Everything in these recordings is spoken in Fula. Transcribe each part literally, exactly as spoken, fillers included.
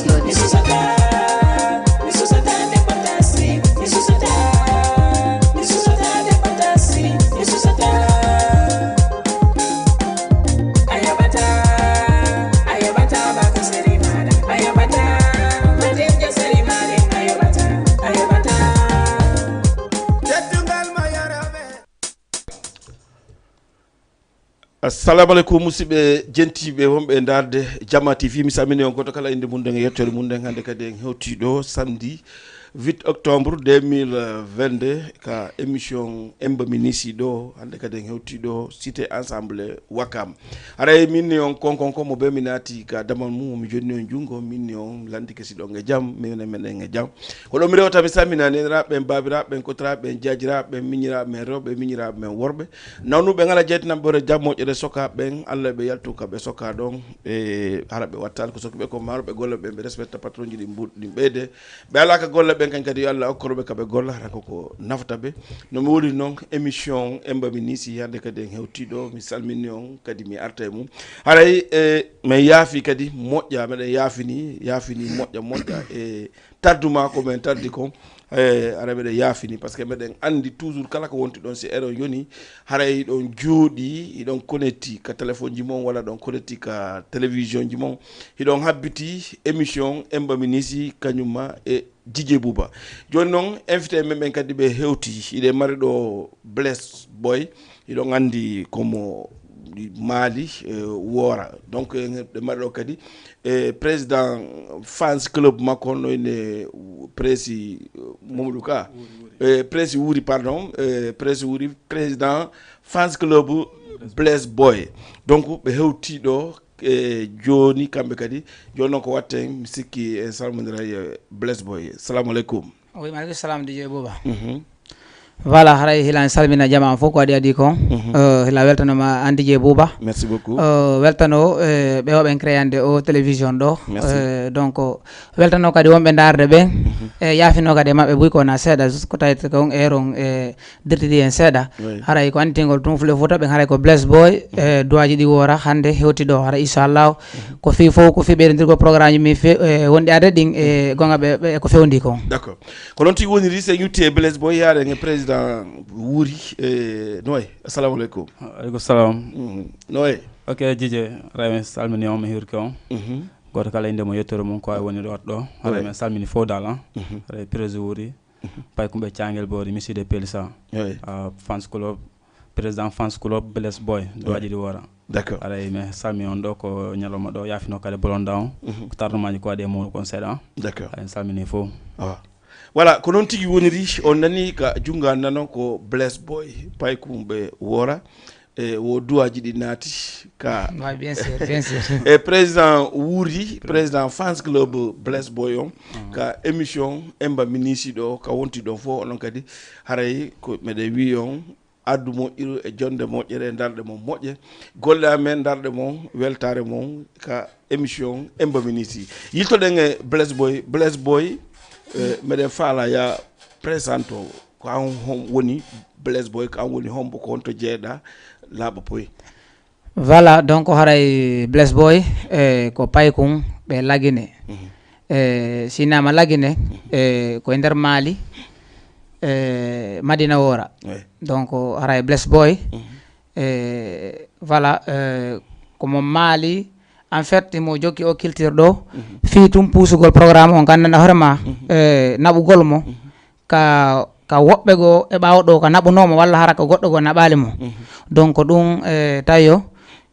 Mi susata, mi susata de patasi, mi susata, mi susata de patasi, mi susata. Ayabata, ayabata baka seri mada, ayabata, matinja seri mada, ayabata, ayabata. Tettungal mayarabe. Assalamu aleykum, musidɓe jentiiɓe wonɓe e ndaarde Jama T V. Mi salmini on gooto kala innde mum nden e yettoore mum nden. Hannde kadi en hewtii ɗo samedi huit octobre deux mille vingt-deux ka émission Emba Minisi ɗo. Hannde kadi en hewtii ɗo Cité Ensemble Wakam. Haray min ni on konkon ko mo be mi naati ka damal mum, mi jonni on junngo, min ni on lanndike si ɗon e jam, min ne men e jam. Ko ɗo mi rewta mi salmina neniraaɓe ɓen, baabiraaɓe ɓen, kotiraaɓe ɓen, jaajiraaɓe ɓen, miñiraaɓe men rewɓe, miñiraaɓe men worɓe. Nawnuɓe ngala jeytanamɓe hoore jam moƴƴere sokaaɓe ɓen, Allah ɓe yaltu ka ɓe soka ɗon, e hara ɓe wattaali ko soki ɓe ko marɓe golle ɓen, ɓe respecta patronji ɗin mbuɗ-, ɗin ɓeyde. Ɓe alaa ka golle ɓen kan kadi yo Allah okkoro ɓe ka ɓe golla, hara ko ko nafata ɓe. No mi woni noon, émission Emba Minisi, hannde kadi en hewtii ɗo, mi salmini on, kadi mi arta e mum. Haray, e, men yaafi kadi moƴƴa, meɗen yaafini, yaafini moƴƴa, moƴƴa, e, tarduma ko men tardi kon, eh, ara mbeɗa yaafini, parce que meɗen anndi toujours kala ko wonti ɗon, si eɗon yoni, haray hiɗon jooɗi, hiɗon connecti ka téléphone ji mon, walla ɗon connecti ka télévision ji mon, hiɗon habbiti émission Emba Minisi, kañum ma e Didier Bouba. Jooni noon, invité men ɓen kadi ɓe hewti, hiɗen mari ɗo Blaise Boy, hiɗon anndi ko mo Mali, eh, woora. Donc, eh, ɓe mari ɗo kadi, eh, président fans club makko, no ine Prési, eh, Mamadou Ka. Eh, Prési Wuri, pardon. Eh, Prési Wuri, président fans club Blaise Boy. Donc, ɓe hewti ɗo, eh, jooni kamɓe kadi. Jooni noon ko watten, mi sikki en salmodiray, eh, Blaise Boy. Salamu aleykum. Wi, maaleykum salam, D J Bouba. Mhm. Voilà, haray hila en salmina jama on fof ko waɗi adi kon. Mhm. Eh, hila weltanoma an D J Bouba. Merci beaucoup. Eh, weltano, eh, ɓe o ɓen créande o télévision ɗo. Merci. Eh, donc, weltano kadi wonɓe ndaarde ɓen. Mhm. E yaafino kadi e maɓɓe buy ko wona seeɗa, juste ko tawete ko on heure on, e dirtidi en seeɗa. Oui. Haray ko antingol tun Fulle Fuuta ɓen, haray ko Blaise Boy, e duwaji ɗi woora hannde hewti ɗo. Haray inchallahu, mhm, ko fii fof, ko fii ɓeydodirgol programme ji min fe-, e wonɗi arde ɗin, e gonga ɓe, ɓe ko fewndi kon. D'accord. Ko noon tigi woniri, so en yetti e Blaise Boy, yaade e président Wuri, e Noy. Assalamu aleykum. Aleykum salam. Mhm. Noy. Ok, Jije, haray mi salmini on, mi hiirki on. Mhm. Gooto kala innde mum, yettoore mum, ko wawi woni ɗo, ɗo. Haray, oui, mi salmini fof dal, ah. Mhm. Haray président Wuri. Mhm. Paykumɓe Caangel Boori, Monsieur de Pelsa. Oui. Ah, fans club, président fans club Blaise Boy, oui, duwaji ɗi woora. D'accord. Haray mi salmini on ɗo ko ñalawma ɗo, yaafino kadi bolonda on. Mhm. Ko tardement ji ko waɗi e mum kon seeɗa. D'accord. Haray mi salmini fof. Awa. Voilà, ko noon tigi woniri, on nani ka junngo an nano ko Blaise Boy, paykumɓe woora. E wo duwaji ɗi naati ka. Oui, bien sûr, bien sûr. E président Wuri, président fans club Blaise Boy on, mhm, ka émission Emba Minisi ɗo, ka wonti ɗon fof, onon kadi haray ko meɗen wi on, addu moƴƴiru e jonde moƴƴere, ndarɗe mon moƴƴe. Golle amen, ndarɗe mon, weltare mon ka émission Emba Minisi. Yiltoɗen e Blaise Boy. Blaise Boy, eh, meɗen faala ya présente o. Ko an hon woni Blaise Boy, ko an woni hombo, ko honto jeeɗa laaɓa boy? Voilà, donc haray Blaise Boy, eh, ko paykun ɓe Lagine. Mhm. Eh, sinama Lagine, mhm, eh, ko e nder Mali, eh, Madina Wora. Oui. Donc haray Blaise Boy, mhm, eh, voilà, eh, ko mo Mali, en fait, mo jokki o culture ɗo, mhm, fii tun puusugol programme on, gandanɗa hoore ma, mhm, eh, naɓugol mo, mhm, ka, ka woɓɓe goo e ɓaawo ɗo ka naɓunoo mo, walla hara ko goɗɗo goo naɓaali mo. Mhm. Donc ɗum, eh, tayo,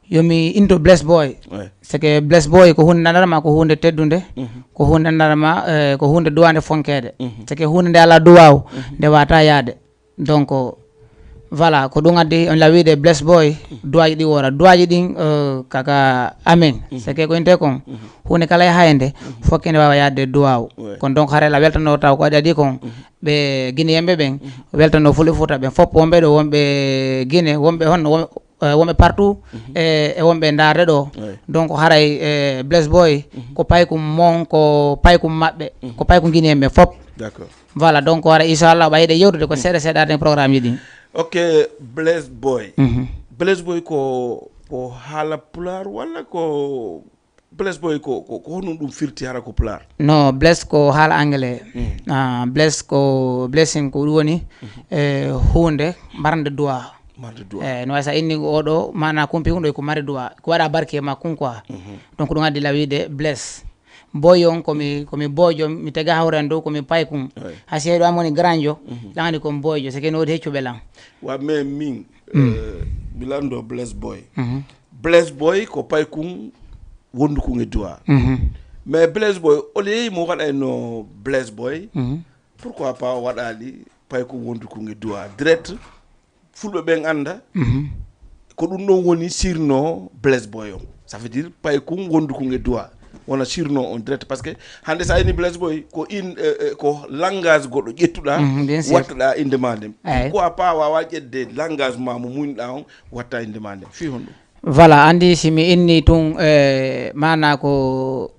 yo mi into Blaise Boy. Ouais. C'est que Blaise Boy ko huunde ndanndata ma, ko huunde teddunde, mhm, ko huunde ndanndata ma, eh, ko huunde duwaande fonkeede. Mhm. C'est que huunde nde alaa duwaaw, mhm, nde waata yaade. Donc, voilà, ko ɗum addi on la wiide Blaise Boy, mhm, duwaaji ɗi woora. Duwaaji ɗin, eh, kaka amen. Mhm. C'est que ko inte kon, mhm, huunde kala yaha e nde, mhm, fof kene waawa yaade duwaaw. Ouais. Kono donc, haray la weltanoo taw ko waɗi adii kon, mhm, ɓe Guinéen ɓe ɓen, mhm, weltanoo Fulɓe Fuuta ɓen fof, wonɓe ɗo, wonɓe Guinée, wonɓe honno, won-, eh, wonɓe partout, mhm, e, e wonɓe ndaarde ɗo. Ouais. Donc, haray, eh, Blaise Boy, mhm, ko paykun mon, ko paykun maɓɓe, mhm, ko paykun Guinéen ɓe fof. D'accord. Voilà, donc, haray, inchallah, ɓay ɗe yewtude ko, mhm, seeɗa seeɗa ɗen programme ji ɗin. Ok, Blaise Boy. Mhm. Blaise Boy ko, ko haala pulaar walla ko Blaise Boy ko, ko, ko honɗum ɗum firti hara ko Pulaar? No, bless ko haala anglais. Mm. Ah, bless ko, blessing ko ɗum woni, eh, huunde marnde du'a. Marnde du'a. Eh, no wayi so a inni oɗo, maana kumpi ɗum ɗo ko mari du'a. Ko waɗa barke ma kun quoi. Mhm. Donc ɗum addi la wiide bless. Boy on ko mi, ko mi bojo, mi tega hawre an dow ko mi paykun. Ouais. Ha si heɗo am woni granjo, mhm, ɗan andi ko mi bojo, c'est que no woodi heccuɓe lan. Wa, mais min, mm, eh, mi lando Blaise Boy. Mhm. Blaise Boy ko paykun wondukun e du'a. Mhm. Mais Blaise Boy, au lieu mo waɗayno Blaise Boy, mhm, pourquoi pas waɗali paykun wondukun e du'a direct? Fulɓe ɓen anda, mhm, ko ɗum ɗon woni surnom Blaise Boy on. Ça veut dire paykun wondukun e du'a. Wona surnom on direct. Parce que hande sa ini Blaise Boy, ko in, eh, eh, ko langage goɗɗo ƴettuɗa, mhm, bien sûr, wattuɗa inde ma nden. Eyi. Pourquoi pas wawa ƴetde langage ma mo muñɗa on, watta inde ma nden? Fi honɗum? Voilà, andi si mi inni tun, eh, maana ko,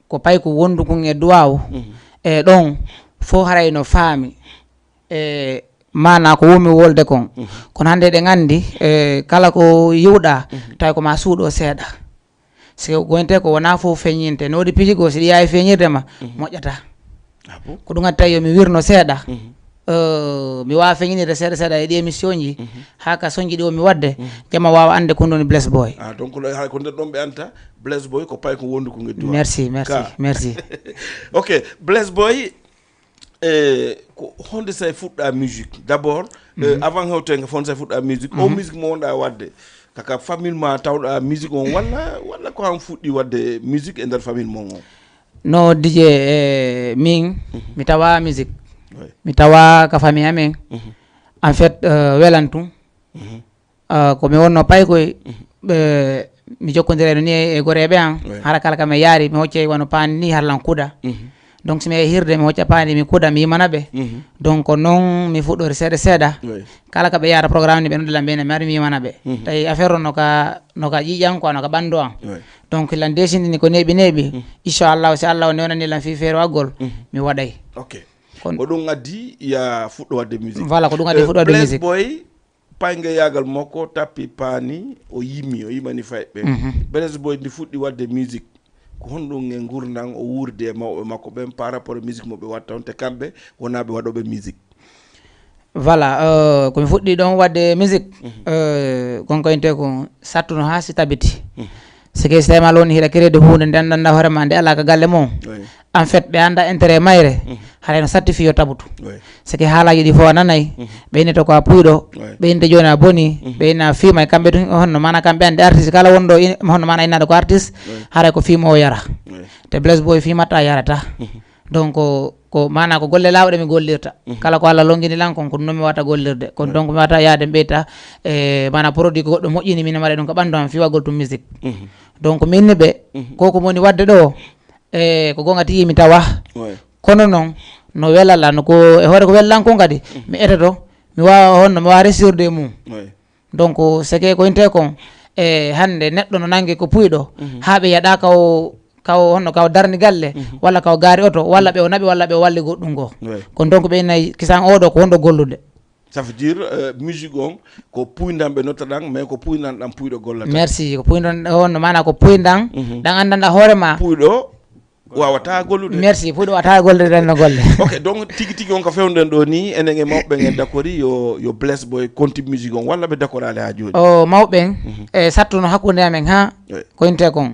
ko payku wondukun e du'a o, mhm, e ɗon fo haray no faami. E maana ko wumi wolde kon. Mhm. Kono hande eɗen andi, eh, kala ko yiwɗa, mhm, tawi ko ma suuɗo seeɗa. Si ko goñte ko wona fof feññinte. No woodi piiji goo, si ɗi yaawi feññirde ma, mhm, moƴƴata. Ah bon? Ko ɗum addi tawi yo mi wirno seeɗa. Mhm. Eh, mi waawa feññinirde seeɗa seeɗa e ɗi émission ji, mhm, haa ka soñji ɗi o mi waɗde, mhm, jama waawa ande ko ɗum woni Blaise Boy. Ah, donc, hay ko nder ɗon ɓe anta Blaise Boy ko payko wondu ko ngel duwa. Merci, merci, ka, merci. Ok, Blaise Boy, e ko honde say fuɗɗa musique? D'abord, eh, mhm, avant hewtenge, honde say fuɗɗa musique? O, mhm, musique mo wonɗa wadde, kaka famille ma tawɗa musique on, walla, walla ko han fuɗɗi wadde musique e nder famille mon on? No, D J, eh, min, mhm, mi tawa musique. Oui. Mi tawa ka famille amen. Mhm. En fait, eh, welan tun. Mhm. Ah, ko mi wonno paykoy, mhm, ɓe, mi jokkondirayno ni e, e goreeɓe an. Oui. Hara kala ka mi yaari, mi hoccay wano paani ni, hara lan kuda. Mhm. Donc, si mi yahi hirde, mi hocca paani, mi kuda, mi yimana ɓe. Mhm. Donc, ko non mi fuɗɗori seeɗa seeɗa. Oui. Kala ka ɓe yaara programme ni, ɓe nodda lan, ɓe ne mi ari, mi yimana ɓe. Mhm. Tawi affaire on no ka, no ka ƴiƴan quoi, no ka ɓandu an. Oui. Donc, lan desindini ko neeɓi neeɓi. Mhm. Inchallahu, si Allah o newnani lan fii feeroagol, mhm, mi waɗay. Ok. Kon- Ko ɗum addi ya fuɗɗo wadde musique. Voilà, ko ɗum addi, eh, fuɗɗo wadde Blaise musique. Boy, payngeyagal makko tappi paani, o yimi, o yimani fayɓe. Mhm. Blaise Boy ndi fuɗɗi wadde musique. Ko honɗum e ngurndan o wuurdi e mawɓe makko ɓen par rapport e musique mo ɓe watta on, te kamɓe wonaa ɓe waɗooɓe musique? Voilà, euh, ko mi fuɗɗi ɗon wadde musique, mhm, euh, kon ko inte ko sattuno haa si tabiti. Mhm. Si ke si tawi ma loni hiɗa créer de huunde nde anndanɗa hoore ma nde alaa ka galle mum. Oui. En fait, ɓe annda intérêt mayre, mhm, haray no satti fii yo tabutu. Oui. Seke haalaaji ɗi fof a nanay, mhm, ɓe innete ko a puyɗo, oui, ɓe innete jooni a boni, mhm, ɓe inna fiima e kamɓe tun, honno maana kamɓe anndi artiste kala wonɗo in-, honno maana innaade ko artiste, oui, haray ko fiimo o yara. Oui. Te Blaise Boy fiimataa yarataa. Mhm. Donc, ko, ko maana ko golle laawɗe mi gollirta. Mhm. Kala ko Allah longini lan kon, ko ɗum mi wata gollirde. Kono, oui, donc mi wata yaade mi ɓeyta, e, maana produit ko goɗɗo moƴƴini min mbaɗa ɗum ko ɓandu am fiwagol tun musique. Mhm. Donc, min ni ɓe, mhm, ko ko moni wadde ɗo, e, ko gonga tigi mi tawa. Oui. Kono non, no welala, no ko e hoore ko welan kon kadi, mhm, mi etoto, mi waawa honno, mi waawa resirde e mum. Oui. Donc, seke ko inte kon, e, hande neɗɗo no nange ko puyɗo, mhm, haa ɓe yaɗa kaw, kaw honno, kaw darni galle, mhm, walla kaw gaari oto, walla ɓe o naɓi, walla ɓe o walli goɗɗum goo. Oui. Kono donc ɓe inay kisan oɗo ko wonɗo gollude. Ça veut dire, euh, musique on ko puyndan ɓe nottaɗan, mais ko puyndan ɗan puyɗo gollata. Merci, ko puyndan honno, maana ko puyndan, mhm, ɗan anndanɗa hoore ma. Puyɗo wawata gollude. Merci, puyɗo wawata gollude ɗen no golle. Ok, donc tigi tigi on ko fewnden ɗo ni, enen e mawɓe ɓen en dakori yo, yo Blaise Boy konti musique on, walla ɓe dakoraali haa jooni? O mawɓe ɓen, mhm, e sattuno hakkunde amen haa, oui, ko inte kon.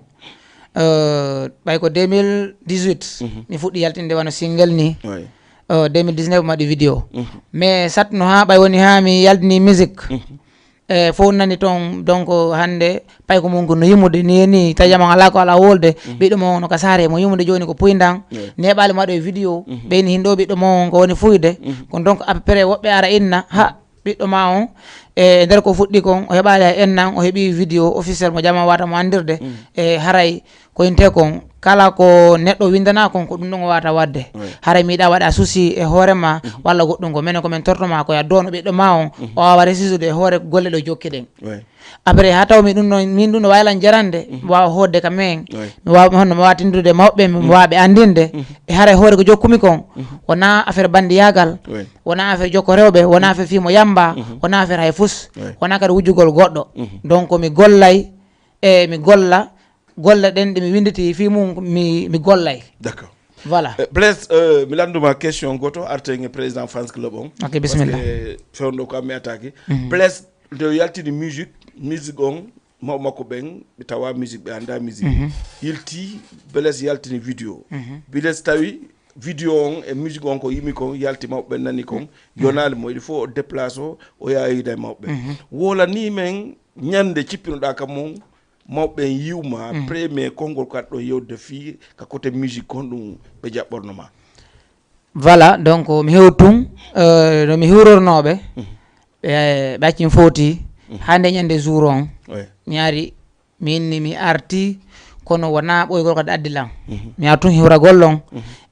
Euh, ɓay ko deux mille dix-huit, mhm, mi fuɗɗi yaltinde wano single ni. Oui. Euh, deux mille dix-neuf mi waɗi vidéo. Mhm. Mais sattuno haa ɓay woni haa mi yaldini musique. Mhm. E, fof nani toon, donc, hannde, pay ko mum ko no yimude, ni e ni, tawi jamaa alaa ko alaa wolde, mhm, ɓiɗɗo mo no ka saare, mo yimude jooni ko puyndan, oui, neeɓaali mo waɗo e vidéo, mhm, ɓeyni hin ɗo ɓiɗɗo mo on ko woni fuyde, mhm, kono donc, à peu près, woɓɓe ara inna, ha, ɓiɗɗo ma on, e nder ko fuɗɗi kon, o heɓaali hay ennan, o heɓi vidéo officiel mo jamaa wata mo anndirde, mhm, e haray, ko inte kon, kala ko neɗɗo windana kon, ko ɗum ɗon o wawata waɗde. Oui. Haray mi yiɗa waɗa souci e hoore ma, mhm, walla goɗɗum ko menen ko men torto ma ko ya doono ɓiɗɗo ma on, mhm, o wawa resisude e hoore golle ɗo jokki ɗen. Oui. Après, ha taw mi ɗum ɗon, min ɗum no wawi lan jarande, mhm, mi wawa hoodde ka men, oui, mi wawa honno mi wawa tindude mawɓe, mi, mhm, wawa ɓe andinde, mhm, e haray hoore ko jokkumi kon, mhm, wona affaire bandiyagal, oui, wona affaire jokko rewɓe, wona, mhm, affaire fimo yamba, mhm, wona affaire hay fus, oui, wona kadi wujjugol goɗɗo. Mhm. Donc, mi gollay, e mi golla, golle ɗen ɗe mi winnditi fii mum mi, mi gollay. D'accord. Voilà. Eh, Blaise, euh, mi lannduma question goto arten e président fans club on. Ok, bismillah. Parce que fewndo ko ammi attaqué. Mhm. Blaise nde o yaltini musique, musique on mawɓe makko ɓen ɓe tawa musique ɓe annda musique. Mhm. Yilti Blaise yaltini vidéo. Mhm. Blaise tawi vidéo on e musique on ko yimi kon yalti mawɓe ɓen nani kon yonaali mo il faut o déplace o o yaha yiida e mawɓe ɓen. Mhm. Wolani men ñande cippinoɗa kam on mawɓe ɓen yiwma premier konngol ko aɗa ɗo yewde fii ka côté musique kon ɗum ɓe jaɓɓorno ma. Voilà, donc mi hew tun euh, no mi hiwrornooɓe ɓe ɓe accin fowti haa nde ñande jour on. Ouais. Mi ari min ni mi arti kono wona ɓoygol kadi addi lan. Mi ari tun hiwragol on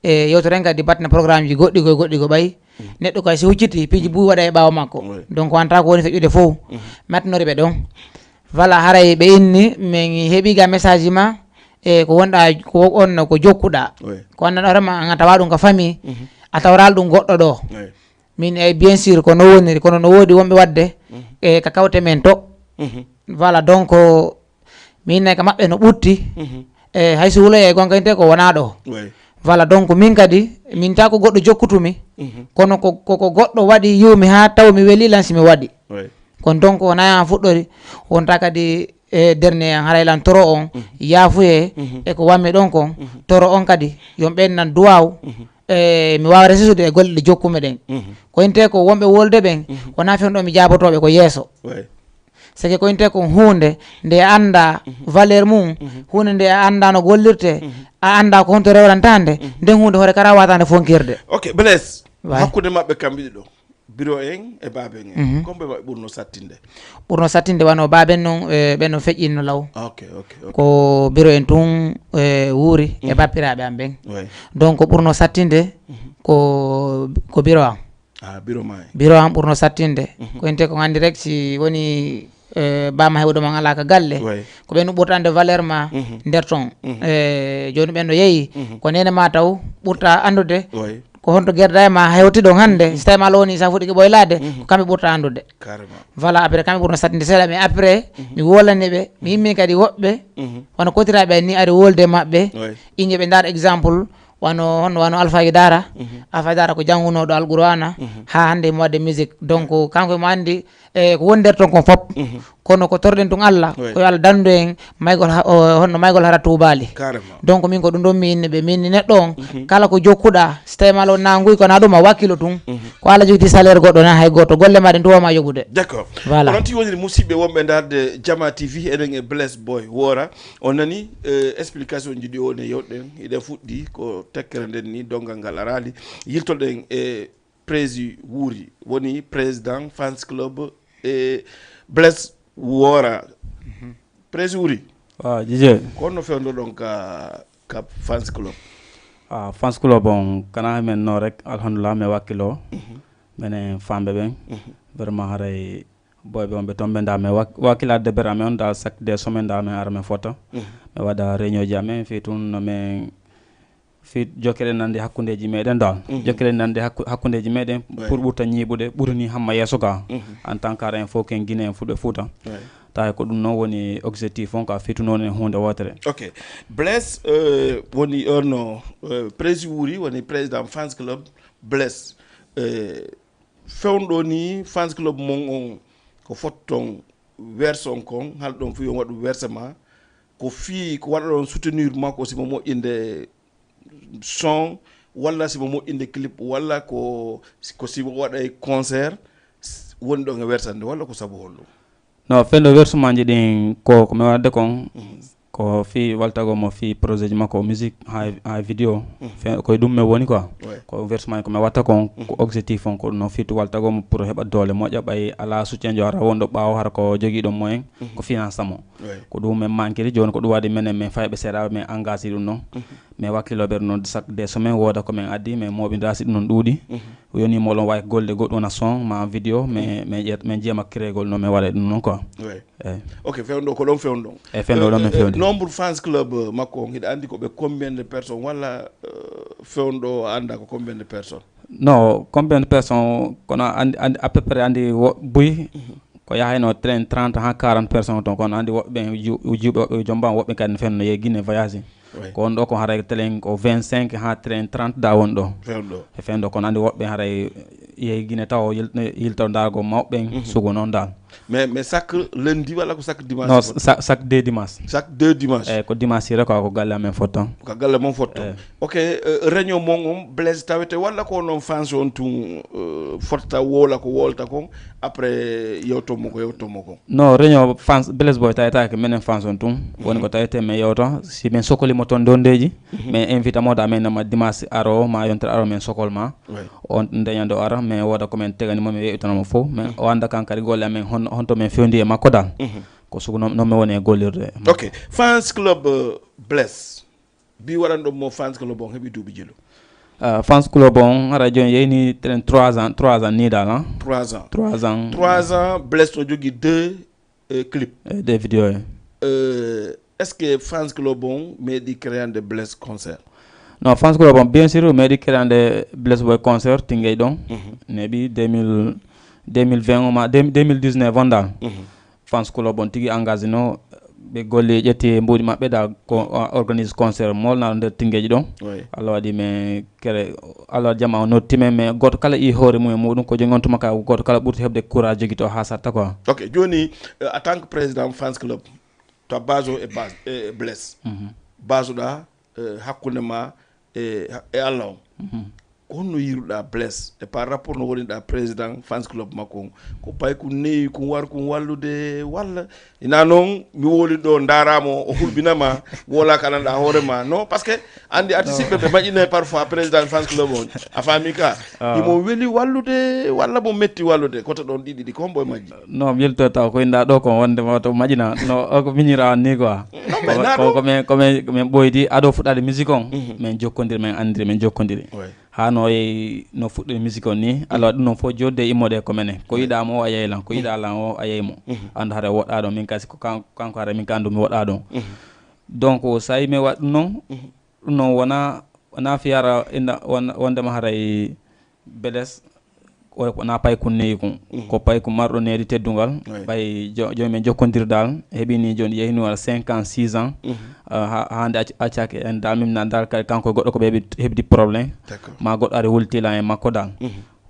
e yewtoren kadi batna programme ji goɗɗi goy goɗɗi go ɓay neɗɗo kay si hucciti piiji buy waɗa e ɓaawo makko. Ouais. Donc wanta ko woni feƴƴude fof matnori ɓe ɗon. Voilà, haray ɓe inni min heɓi ga message ma e ko wonɗa ko on ko jokkuɗa. Ouais. Ko anndan hoorema an a tawa ɗum ko famille a tawral ɗum goɗɗo ɗo. Ouais. Min e bien sûr ko no woniri kono no woodi wonɓe wadde e ka kawte men to. Mhm. Voilà, donc min ne ka maɓɓe no ɓutti Mhm. e hayso wuloye e gonkante ko wona ɗo. Ouais. Voilà, donc min kadi min ta ko goɗɗo jokkutumi Mhm. kono ko ko ko goɗɗo waɗi yiwmi ha taw mi weli lan si mi waɗi. Ouais. Kono donc wona an fuɗɗori wonta kadi e dernier an haray lan toro on yaafuye e ko wammi ɗon kon toro on kadi yon ɓen nan duwaw e mi wawa resisude e golle ɗe jokkumi ɗen. Ko inte ko wonɓe wolde ɓen wona fen ɗo mi jaabotoɓe ko yeeso. Ouais. Seke ko inte ko hunde nde anda valeur mum hunde nde a anda no gollirte a anda ko honto rewrantande nden hunde hoore kara watande fonkirde. Ok, Blaise. Ouais. Hakkunde maɓɓe kamɓe ɗiɗo biro en e baaben en Mhm. kombe maɓɓe ɓurno sattinde? Ɓurno sattinde wano baaben non e ɓen no feƴƴinno law. Ok, ok, ok. Ko biro en tun e wuuri e bappiraɓe am ɓen. Ouais. Donc ɓurno sattinde ko ko biro am. Ah, biro ma en. Biro am ɓurno sattinde ko inte ko andi rek si woni e bama hewdo man ala ka galle. Ouais. Ko ɓen ɓurta ande valeur ma nder ton. E joni ɓen no yeeyi ko nene ma taw ɓurta andude Ouais. ko honto gerda e ma hewti ɗon hannde si tawi ma lowni sa fuɗɗike ɓoylade ko kamɓe ɓurta anndude. Carrément. Voilà, après kamɓe ɓurno sattinde seeɗa mais après mi wolani ɓe mi yimmi kadi woɓɓe wano kotiraɓe ni ari wolde maɓɓe. Ouais. Inge ɓe ndaar exemple wano honno wano alfaji dara. Alfaji dara ko janngunoɗo alqur'ana ha hannde mo wadde musique donc kanko mo andi e ko woni nder ton kon fop. Kono ko torɗen tun allah Oui. Ko yo allah dandu en maygol ha- o- honno maygol hara tuubali. Carrément. Donc min ko ɗum ɗon mi inni ɓe min ni neɗɗo on kala ko jokkuɗa si tawi ma law nanguy kono aɗuma wakkilo tun. Ko allah jogiti salaire goɗɗo na hay goto golle ma ɗen tuwama yoɓude. D'accord. Voilà. Onon ti woniri musidɓe wonɓe darde Jama T V eɗen e Blaise Boy Wora. On nani eh, explication ji ɗi woni yewɗen hiɗen fuɗɗi ko tekkere nden ni dongal ngal arali yiltoɗen e prési wuuri woni président fans club e Blaise Wora. Prési wuuri. Waaw jije. Ko honno fewndo ɗon ka ka fans club? Ah, fans club on kana men no rek alhamdulillah me wakkilo. Mene fambe ben. Vraiment haray boy be on be tombe nda me wak- wakkila de bera me on da sak de somen da me ara me fota. Me wada réunion ji amen fi tun no me fi jokkere nande hakkundeji meɗen dal. Jokkere nande hakku- hakkundeji meɗen Ouais. Pour ɓurta ñiiɓude ɓuri ni hamma yeeso ka. En tant que en fof ken guinéen fuɗo fuuta. Ouais. Tawi ko ɗum noon woni objectif on ka fitu noon e hunde wotere. Ok. Blaise euh, woni orno euh, prési wuuri woni président fans club. Blaise euh, fewndo ni fans club mon on ko fotton verse on kon hal ɗon fii on waɗu versement ko fii ko waɗa ɗon soutenir makko simo moƴƴinde son walla simo moƴƴinde clip walla ko ko simo waɗa e concert woni ɗon e versande walla ko sabu holɗum? No fendo versumaji ɗin ko ko mi wadde kon ko fi waltago mo fi projet ji makko musique ha ha vidéo. Fe- koye ɗum men woni quoi. Ouais. Ko versumaji ko mi watta kon ko objectif on ko no fitu waltago mo pour heɓa doole moƴƴa ɓay ala soutien jo hara wonɗo ɓaawo hara ko jogiɗo moyen ko finance mo. Ouais. Ko ɗum men mankiri joni ko ɗum waɗi menen min fayɓe seeɗaɓe min engagé ɗum noon. Min wakkiloɓe ɗum noon chaque des semaines wooda ko min addi min moɓidira si ɗum noon ɗuuɗi. Yoni moɗon wawi golde goɗɗum wona son ma vidéo min min ƴeet min jiyama créegol noon min waɗa ɗum noon quoi. Ouais. Eyyi. Ok fewndo ko ɗon fewndo. E fewndo ɗon min fewndi. Nombre fans club makko on hiɗa andi ko ɓe combien de personnes walla euh, fewndo o anda ko combien de personnes? No combien de personnes kono andi andi à peu près andi wo- buy Ko yahayno train trente ha quarante personnes ton, kono andi woɓɓe ɓen ju- juuɓe woɓɓe jomba, woɓɓe kadi fen no yehi Guinée voyage. Ko on ɗo ko haray train ko vingt-cinq ha train trente da won ɗo. Fewndo. E fewndo, kono andi woɓɓe haray yehi Guinée taw yil- yilto ndago mawɓe ɓen sugo non dal. Mais mais chaque lundi wala ko chaque dimanche? Non, chaque deux dimanche. Chaque deux dimanche. E ko dimanche sire ko ko galle amen fotton. Ko galle mon fotton. Ok. Réunion mon on Blaise tawete walla ko non fans on tun fotta wola ko wolta kon, après yewto mo ko yewto mo kon? Non, réunion fans Blaise Boy tawetake menen fans on tun. Woni ko tawete men yewto, si men sokoli mo ton dondeji, men invita mo da men nama dimanche aro ma yontere aro men sokol ma. On ndeñando ara men woda ko men tegani mo men yeɓitana mo fof men o anda kan kadi golle amen hon honto men fewndi e makko dal. Ko sugu non men woni e gollirde. Ok. Fans club Blaise bi waɗan ɗon mo fans club on heɓi duuɓi jelu? Fans club on hara joni yeyni tren trois ans, trois ans ni dal. Trois ans. Trois ans. Trois ans Blaise no jogi deux clip, deux vidéo. Est-ce que fans club on meeɗi créande Blaise concert? Non, fans club on bien sûr meeɗi créande Blaise Boy concert tingey ɗon. Neeɓi deux mille deux mille vingt o ma deux mille dix-neuf on dal. Fans club on tigi engagé no ɓe golli ƴetti e mbuuɗi maɓɓe da ko organise concert molnaɗo nder tingeji ɗon. Allah waɗi men kere, Allah waɗi jama o notti men mais goto kala i hoore mum e muɗum ko jogi on tuma ka goto kala ɓurti heɓde courage jogi to ha satta quoi. Ok, joni en tant que président fans club to base o e base e Blaise, base ɗa hakkunde ma e e Allah on. Ko honno yiruɗa Blaise e par rapport no woniɗa président fans club makko on? Ko pay kun neyi kun war kun wallude walla ina noon mi woli ɗo ndarama o hulɓinama wola ka nanɗa hoorema? Non, parce que andi artiste ɓe ɓe maƴina parfois président fans club on, a faami ka? Imo weli wallude walla mo metti wallude? Koto ɗon ɗiɗi ɗi ko hombo e majji? Non, mi yelto taw ko inda ɗo ko wonde ma to maƴina no o ko miñira on ni quoi. Ko men ko men ɓoydi ado fuɗɗade musique on. Men jokkodiri men andiri men jokkodiri. Ha no yehi no fuɗɗiri musique on ni, Allah waɗi ɗum noon fof jodde e immode e ko menen. Ko yiɗa mo o a yehi lan, ko yiɗa lan o a yehi mo. Anda hara woɗɗa ɗon, min kasi ko kanko hara min ka andu mi woɗɗa ɗon. Donc so tawi mi waɗi ɗum noon, ɗum noon wona wona fiyara inda wondema haray Blaise ko na pay kun neyi kun. Ko pay kun marɗo needi teddungal. Ɓay joomi men jokkondirdal heɓini joni yehini wala cinq ans six ans. Hande accaki en dal mimna dal kadi kanko e goɗɗo ko ɓe heɓdi problème ma goɗɗo ari wultila e makko dal.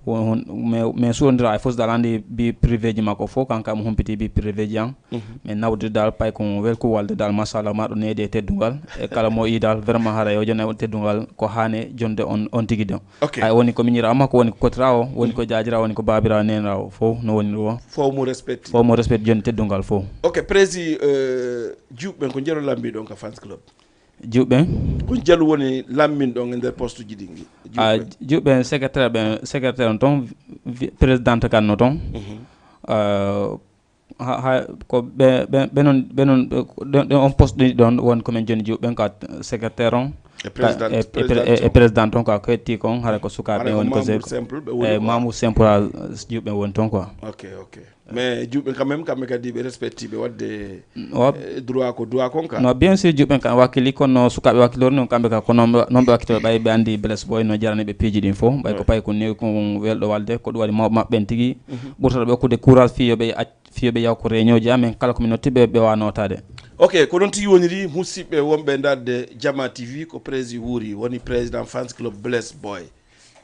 Mais suɗondira e fof dal andi bi privé ji makko fof kanka mo humpiti bi privé ji an. Min nawdir dal pay ko welku walde dal machallah maɗo needi e teddungal e kala mo yi dal vraiment haara yo jone teddungal ko hane jonde on on tigi ɗon. Ay woni ko miñirawo makko woni ko kotirawo woni ko jajirawo woni ko babirawo nenirawo fof no woni ɗo. Fof mo respecti fof mo respecti joni teddungal fof. Ok, prési juɓɓen ko jalo lambi ɗon ka fans club? Juɓɓen ko jalo woni lammin ɗon e nder poste ji ɗi? Juɓɓen secrétaire ɓen secrétaire on toon présidente kan no toon. Ha ha ko ɓe ɓe ɓe noon ɓe noon ɗon on poste ɗi ɗon won ko men joni juɓɓen ka secrétaire on e président on ka ko hetti kon hara ko sukaɓe woni ko e membre simple juɓɓen woni toon quoi. Ok, ok. Mais juɓɓen quand même kamɓe kadi ɓe respecti ɓe wadde droit ko droit kon ka? Non, bien sûr juɓɓen kam wakkili kono sukaɓe wakkilori noon kamɓe ka ko noon ɓe wakkilori ɓay ɓe andi Blaise Boy no jarani ɓe piiji ɗin fof ɓay ko pay ko newi kon welɗo walde ko ɗum waɗi mawɓe maɓɓe ɓen tigi ɓurtata ɓe okkude courage fii yo ɓe ac fiyoɓe yaw ko réunion ji amen kala ko min notti ɓe ɓe wawa notade. Ok, ko noon tigi woniri musiɓɓe wonɓe darde Jama T V ko prési wuuri woni président fans club Blaise Boy.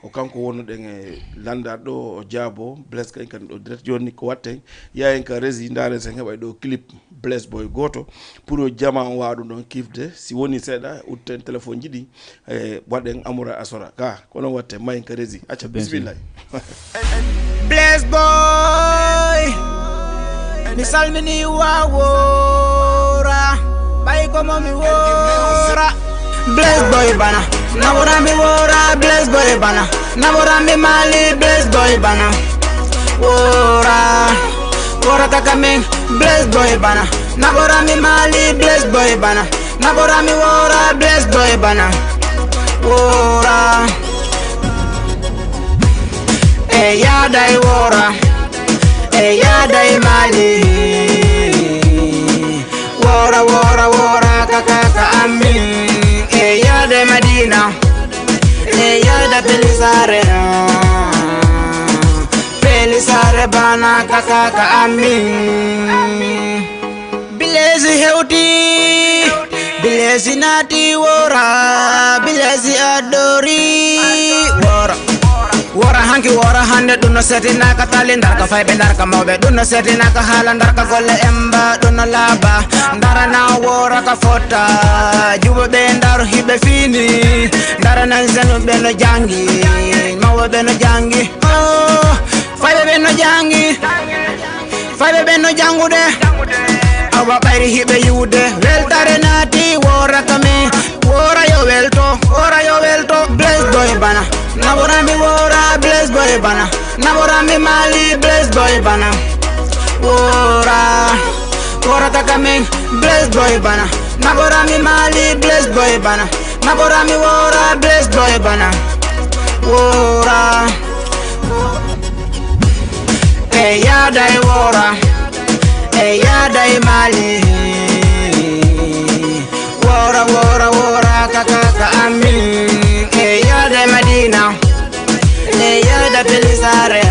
Ko kanko wonnoɗen e landaɗo ɗo o jaabo Blaise kañ kadi ɗo direct joni ko watten yayen ka rési ndaren sen heɓay ɗo clip Blaise Boy goto pour yo jama on wawa ɗum ɗon kifde si woni seeɗa utten téléphone ji ɗi. E waɗen amura asora ka kono watte mayen ka rési acca bismillah. Blaise Boy mi salmini wawora ɓay ko mo mi wora. Blaise Boy bana nawora mi wora Blaise Boy bana nawora mi mali Blaise Boy bana wora wora kaka min Blaise Boy bana nawora mi mali Blaise Boy bana nawora mi wora Blaise Boy bana wora. E yaada e wora e yaada e mali wora wora wora kaka ka amin e yaada e madina e yaada pelisare pe Elisare bana kaka ka amin. Bilezi hewti, bilezi nati wora, bilezi adori wora. Wora hanki wora hande ɗum no setinaka tali darka fayɓe darka mawɓe ɗum no setinaka hala darka golle emba ɗum no laaba. Darana wora ka fotta, juɓo ɓe dar hiɓe fini. Darana zenu ɓe no jangi, mawɓe ɓe no jangi. Oh, fayɓe ɓe no jangi, fayɓe ɓe no jangude. Awa ɓayri hiɓe yiwude, weltare naati wora kame. Wora yo welto, wora yo welto. Bless boy bana, naborami wora, bless boy bana. Naborami mali, bless boy bana. Wora, wora kakamen, bless boy bana. Naborami mali, bless boy bana. Naborami wora, bless boy bana. Wora. E yada e wora, e yada e mali. Wora, wora, wora, kaka ka amin. E yada e Madina, e yada Pelisare.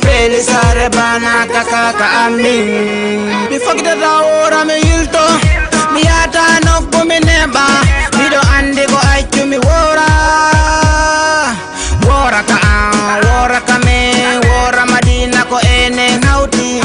Pelisare bana kaka ka amin. Mi fokitata wora mi yilto. Mi yata nokku mi neɓa. Miɗo andi ko accu mi wora. Wora ka an, wora ka men, wora Madina ko enen hawti.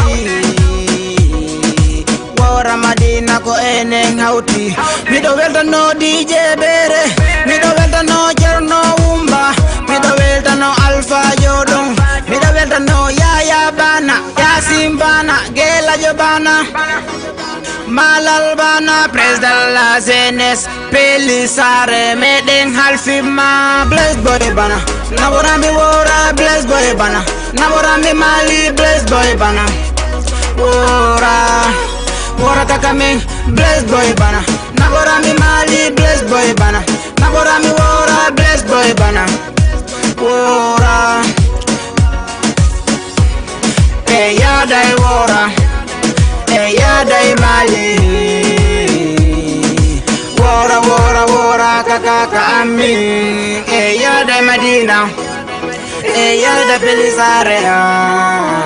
Wora Madina ko enen hawti. Miɗo weltano D J Bere, miɗo weltano Cerno Wumba, miɗo weltano Alfa Joɗon, miɗo weltano Yaya Bana, Yasin Bana, Gelajo Bana. Malal bana, président la jeunesse, Pelisare, meɗen halfima, bless boy bana, naborami wora, bless boy bana, naborami mali, bless boy bana, wora, wora kakamen, bless boy bana, naborami mali, bless boy bana, naborami wora, bless boy bana, wora. E yada e wora, e yada e mali. Wora, wora, wora, kaka ka amin. E yada e Madina, e yada Pelisare, ah.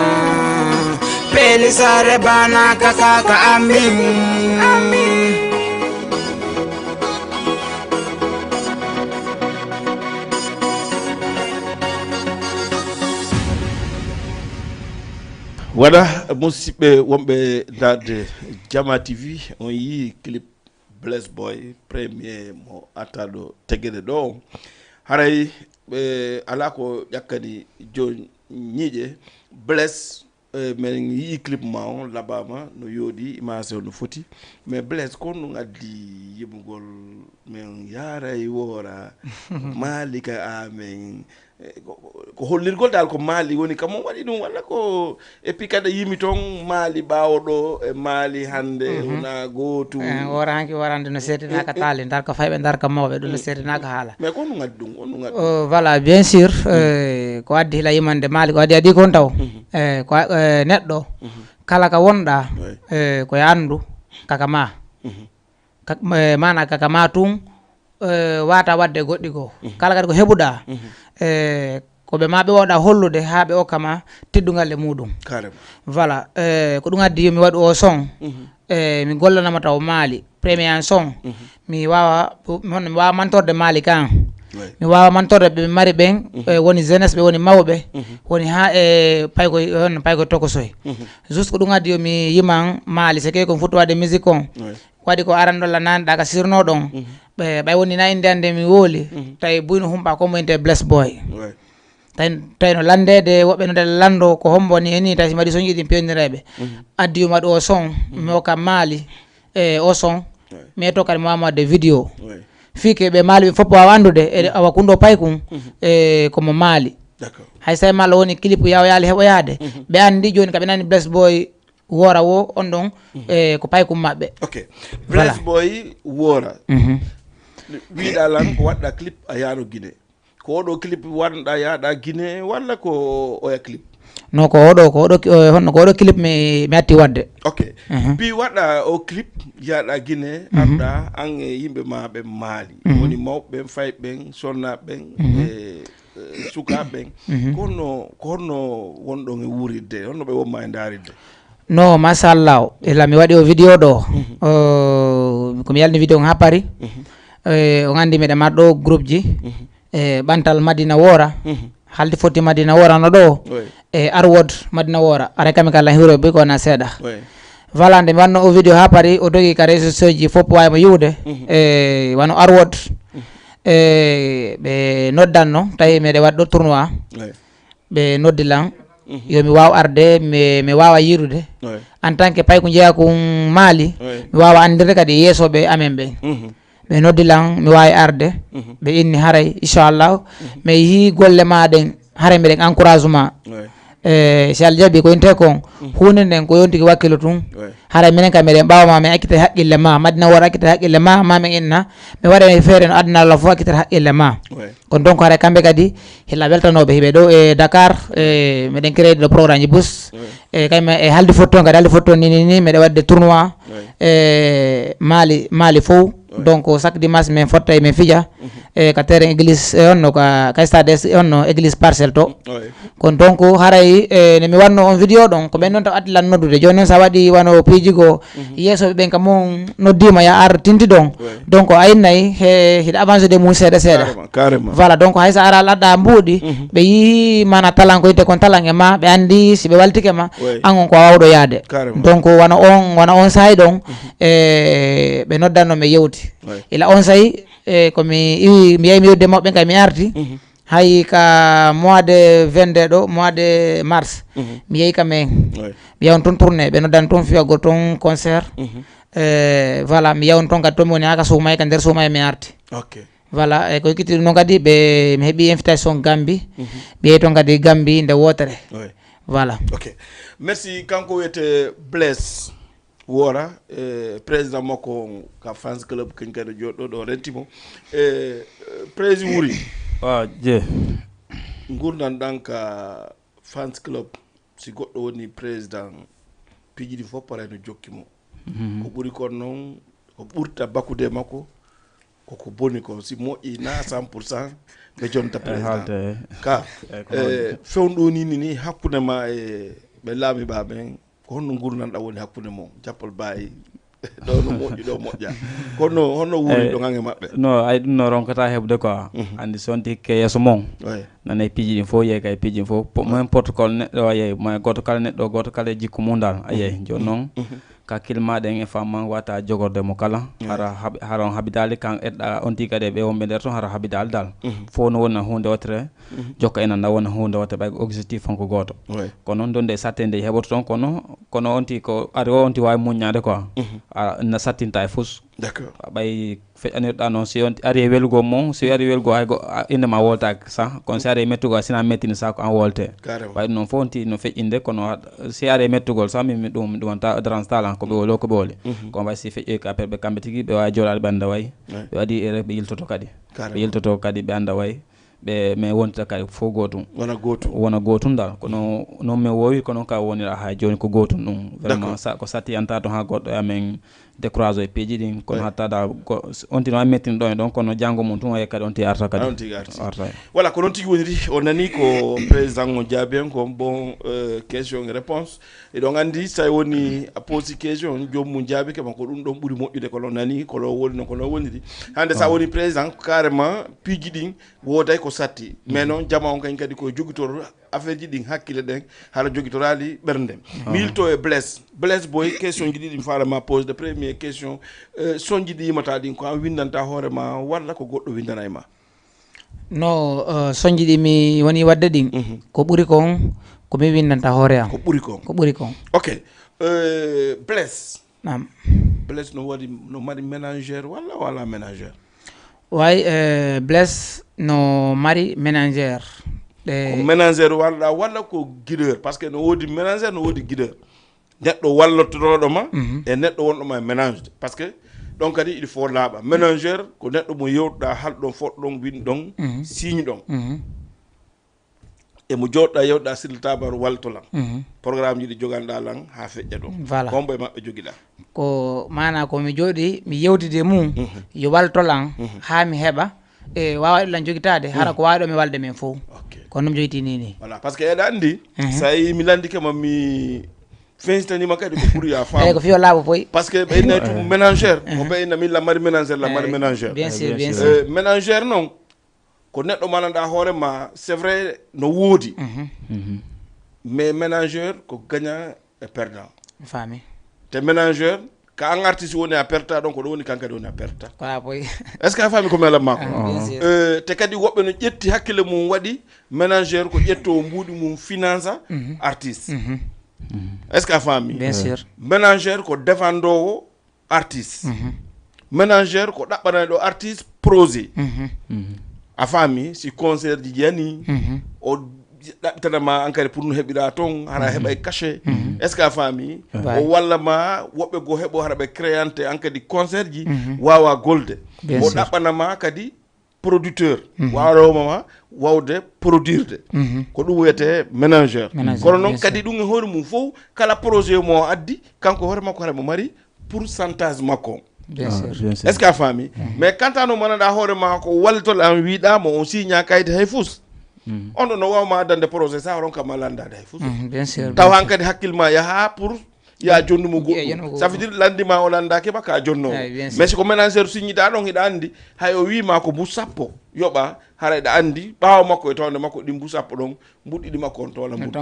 Pelisare bana kaka ka amin. Voilà, musidɓe wonɓe ndaarde Jama T V, on yii clip Bless Boy premier mo artaɗo tegede ɗo. Haray ɓe ala ko ƴakkani jooni ñiiƴe. Bless, eh, men yii clip ma on labama no yooɗi, image o no foti. Mais Bless, ko honɗum addi yimugol men yaara e woora Mali ka amen? Eh, ko- ko- ko hollirgol dal ko Mali woni kam on waɗi ɗum, walla ko? Et puis kadi yimi toon Mali ɓaawo ɗo e Mali hannde wona gootum. Eh, wora hanki worande no seedinaka taali, darka fayɓe darka mawɓe ɗum no seedinaka haala. Mais ko honɗum addi ɗum, ko honɗum addi ɗum? Oh, voilà, bien sûr, eh, ko addi hila yimande Mali ko addi addi kon taw. Eh, ko eh, neɗɗo kala ka wonɗa, eh, ko ya anndu kaka ma. Ka- eh, mana kaka ma tun, eh, wata wadde goɗɗi goo. Kala kadi ko heɓuɗa, eh, ko ɓe ma ɓe wooɗa hollude haa ɓe okka ma teddungal e muɗum. Voilà, eh, ko ɗum addi yo mi waɗu o son. Eh, mi gollanama taw Mali premier an son. Mi wawa honno mi wawa mantorde Mali kan. Mi wawa mantorde ɓe mari ɓen, eh, woni jeunesse ɓe woni mawɓe, woni ha e paykoy honno paykoy tokosoy. Juste ko ɗum addi yo mi yiman Mali c'est que ko fuɗɗo wadde musique on. Waɗi ko aranɗo la nanɗa ka sirno ɗon. Ɓe ɓay woni na inde ande mi wooli, tawi buyno humɓa ko mo inte Bless Boy. Tawi tawi no landede woɓɓe no de lando ko hombo ni e ni tawi si mbaɗi son yiɗi pewnireɓe. Addi yuma ɗo son mi o ka Mali, e o son mi eto kadi mo amade vidéo. Fii ke ɓe Mali ɓe fof wawa andude e awa kundo paykun, e komo Mali. Hay say mala woni clip yaw yaali heɓoyade, ɓe andi joni ka ɓe nani Bless Boy woora wo on ɗon, e ko paykum maɓɓe. Ok. Bless Boy woora. Wiɗa lan ko waɗɗa clip a yaano Guinée. Ko oɗo clip wanɗa yaɗa Guinée walla ko oya clip? No, ko oɗo ko oɗo honno ko oɗo clip mi mi atti wadde. Ok. Bi waɗa o clip yaɗa Guinée, arɗa an e yimɓe ma ɓen Mali, woni mawɓe ɓen, fayɓe ɓen, sonnaɓe ɓen, e sukaaɓe ɓen. Ko honno, ko honno wonɗon e wuurirde, honno ɓe wonma e ndaarirde? No, machallah, ila mi waɗi o vidéo ɗo. Ko mi yalni vidéo on ha paari. On andi miɗa mari ɗo groupe ji, e ɓantal Madina Woora, haldi fotti Madina Woora no ɗo, e Arwod Madina Woora, aray kamɓe kala hiwroɓe ko na seeɗa. Voilà, nde mi wanno o vidéo ha paari, o dogi ka réseaux sociaux ji fof wawi mo yiwde. E wano Arwod, e ɓe noddanno tawi miɗe waɗi ɗo tournoi. Ɓe noddi lan, yo mi waaw arde, mi mi waawa yiidude. En tant que payko njeyaa ko maali, mi waawa anndirde kadi yeesooɓe amen ɓen. Ɓe noddi lan, mi waawi arde. Ɓe inni haray, inchallah, mi yii golle ma ɗen, haray miɗen encourage ma. E si Allah jaɓi ko inte kon, huunde nden ko yontiki wakkilo tun. Haray minen kam miɗen ɓaawa ma, min accita haqqille ma, Madina Woora accita haqqille ma, ma min inna, mi waɗa e feere no aduna Allah fof accita haqqille ma. Kono donc haray kamɓe kadi hila weltanooɓe hiɓe ɗo e Dakar, e miɗen créé ɗo programme ji bus. E kayma e haldi fotti on kadi, haldi fotti on ni, ni, ni, miɗen waɗde tournoi e Mali, Mali fof. Donc chaque dimanche min fotta e min fija e ka terrain église e onno ka, ka stade e onno église Parcelles to. Kono donc haray e no mi wanno on vidéo ɗon, ko ɓen noon taw addi lan noddude. Jooni noon sa waɗi wano piiji goo, yeesooɓe ɓen kam on noddima ya ar tinti ɗon. Donc a innay he hiɗa avancé de mum seeɗa seeɗa. Voilà, donc hay sa ara laɗɗa mbuuɗi, ɓe yii mana talan ko yitte kon talan e ma, ɓe andi si ɓe waltike ma, an on ko a wawɗo yaade. Donc wano on, wano on saayi ɗon, e ɓe noddanno mi yewti. Ila on saayi e ko mi iwi, mi yehi mi yewde mawɓe kay mi arti. Hay ka mois de vingt-deux ɗo, mois de mars, mi yehi ka men. Mi yawon toon tournée, ɓe noddan toon fiyagol toon concert. E voilà, mi yawon toon kadi toon mi woni ha ka suumay, ka nder suumay mi arti. Voilà, e ko ekkiti ɗum noon kadi ɓe, mi heɓi invitation Gambie. Mi yehi toon kadi Gambie nde wootere. Voilà. Ok. Merci. Kanko wiyete Blaise Woora, e président makko on ka fans club, kañ kadi jooɗo ɗo renti mo. E président Wuri. Waaw, je. Ngurndan ɗan ka fans club, si goɗɗo woni président, piiji ɗi fof paray no jokki mo. Ko ɓuri kon noon, ko ɓurta bakude makko, koko boni ko, si moƴƴi na cent pour cent, ɓe jonta président. Ka e fewndo ni, ni, ni hakkunde ma e ɓe laamiɓa ɓen, ko honno ngurndan ɗan woni hakkunde mon, jappal baayi? Ɗo no moƴƴi, ɗo moƴƴa. Kono honno wuuri ɗo gange maɓɓe? No, ay, ɗum no ronkata heɓde quoi. Andi si on tikke yeeso mon. Nane piiji ɗin fof, yeey kay piiji ɗin fof. N'importe quel neɗɗo o yeey, ma gooto kala neɗɗo, gooto kala e jikku mum dal, a yeey. Jooni noon, ka kilma ɗen e famma wata jogorde mo kala. Hara hab-, hara on habidaali kan eɗɗa on tigi kadi e ɓe wonɓe nder toon, hara habidaali dal. Fof no wona huunde wootere, jokka ina na wona huunde wootere, ɓay ko objectif on ko gooto. Kono noon donde e satte nde heɓoto toon, kono, kono on tigi ko ari o on tigi waawi muññaade quoi. A, na sattinta e fus. D'accord. Ɓay feƴƴanirɗa noon, si on ari e welgol mum, si ari e welgol hay go-, a, innde ma woltaaki sa, kono si ari e mettugol, sina mettini sa ko an wolte. Carrément. Ɓay ɗum noon fof on tigi no feƴƴinde, kono a, si ari e mettugol sa, min, min ɗum, mi ɗumanta, dérangé ta lan, ko ɓe woli o, ko ɓe woli. Kono ɓay si feƴƴoy ka perɓe kamɓe tigi, ɓe waawi jooɗaade ɓe annda way. Ɓe waɗi erreur, ɓe yiltoto kadi. Carrément. Ɓe yiltoto kadi, ɓe annda way. Ɓe, mais wontita kadi fof gootum. Wona gootum. Wona gootum dal. Kono noon min woowi, kono ka wonira haa jooni ko gootum ɗum. Vraiment, d'accord. Sa, ko satti yanta toon haa goɗɗo e amen décourage e piiji ɗin, kono hatta da ko, on tigi no mettini ɗon e ɗon, kono janngo mum tun o kadi on tigi arta kadi. On tigi arti. Arta. Voilà, ko noon tigi woniri. On nani ko président on jaabi en ko bon, euh, question et réponse. Eɗon anndi, so tawi woni a poosi question, joomum jaabike ma, ko ɗum ɗon ɓuri moƴƴude, ko no nani, ko no woni, no ko no woniri. Hannde, so a woni président, carrément, piiji ɗin wooday ko satti. Mais noon, jama on kañ kadi ko jogitoro affaire ji ɗin, hakkille ɗen, hara jogitoraali ɓernde. Mi yilto e Blaise. Blaise Boy, question ji ɗiɗi mi faala ma pose. De première question, euh, sonji ɗi yimata ɗin, ko an winndanta hoore ma, walla ko goɗɗo winndana e ma? No, eh, sonji ɗi mi woni waɗde ɗin, ko ɓuri kon, ko mi winndanta hoore am. Ko ɓuri kon. Ko ɓuri kon. Ok. Eh, Blaise. Naam. Blaise no waɗi, no mari manager walla wala manager? Way, eh, Blaise no mari manager. Ɗe- Ko manager walla, walla ko guideur? Parce que no woodi manager, no woodi guideur. Neɗɗo wallotooɗo ma e neɗɗo wonɗo ma e ménage. Parce que ɗon kadi il faut laaɓa. Manager ko neɗɗo mo yewtuɗa, halɗon, foɗɗon, winɗon, signe ɗon. E mo jooɗɗa, yewtuɗa, sirlitabar, walto lan. Programme ji ɗi joganɗa lan haa feƴƴa ɗon. Voilà. Hombo e maɓɓe jogiɗa? Ko maana ko mi jooɗi, mi yewtidi e mum, yo walto lan haa mi heɓa e waawa ɗo lan jogitaade, hara ko waawi ɗo mi walde min fof. Ok. Kono ɗum joyti ni ni. Voilà, parce que eɗa anndi, so a yii mi lanndike ma, mi fensitanima kadi ko ɓuri ya eyi ko faamu. Fiyo laaɓa poyi. Parce que ɓe inna tum ménageur, ko ɓe inna min lammari ménageur, lammari ménageur. Bien sûr, bien sûr. Euh, ménageur noon, ko neɗɗo mananɗa hoore ma, c'est vrai, no woodi. Mais ménageur ko gagnant et perdant. Faami. Te ménageur, ka an artiste woni a perta ɗon, ko ɗo woni kan kadi woni a perta. Kala poyi. Est-ce que a faami ko melam ma ko? Te kadi woɓɓe no ƴetti hakkille mum waɗi ménageur ko ƴettowo mbuuɗi mum finance artiste. Est-ce que a faami? Bien sûr. Ménageur ko défendowo artiste. Ménageur ko ɗaɓɓanayɗo artiste projet. A faami, si concert ji yani, o ɗaɓɓitanama an kadi pour no heɓira toon, hara heɓa e cachet. Est-ce que a faami? O walla ma woɓɓe goo heɓo hara ɓe créante an kadi concert ji, wawa golde. O ɗaɓɓanama kadi producteur, wawoma ma wawde produirde. Ko ɗum wiyete ménageur. Kono noon kadi ɗum e hoore mum fof, kala projet mo o addi, kanko hoore makko hara mo mari pourcentage makko. Bien sûr. Est-ce que a faami? Mais kanta no manaɗa hoore ma ko wallitol an wiɗa mo on signa kaydi hay fus. On ɗo no wawma addande projet sa ronka ma landade hay fus. Bien sûr. Taw hankadi hakkille ma yaha pour ya jonnumo goɗɗum. Ça veut dire landima o landaki ba ka jonnowo. Mais si ko ménageur signita ɗon hiɗa andi hay o wima ko bu sappo yoɓa, hara eɗa andi ɓawo makko e tawde makko ɗin bu sappo ɗon mbuɗɗiɗi makko on toola mbuɗ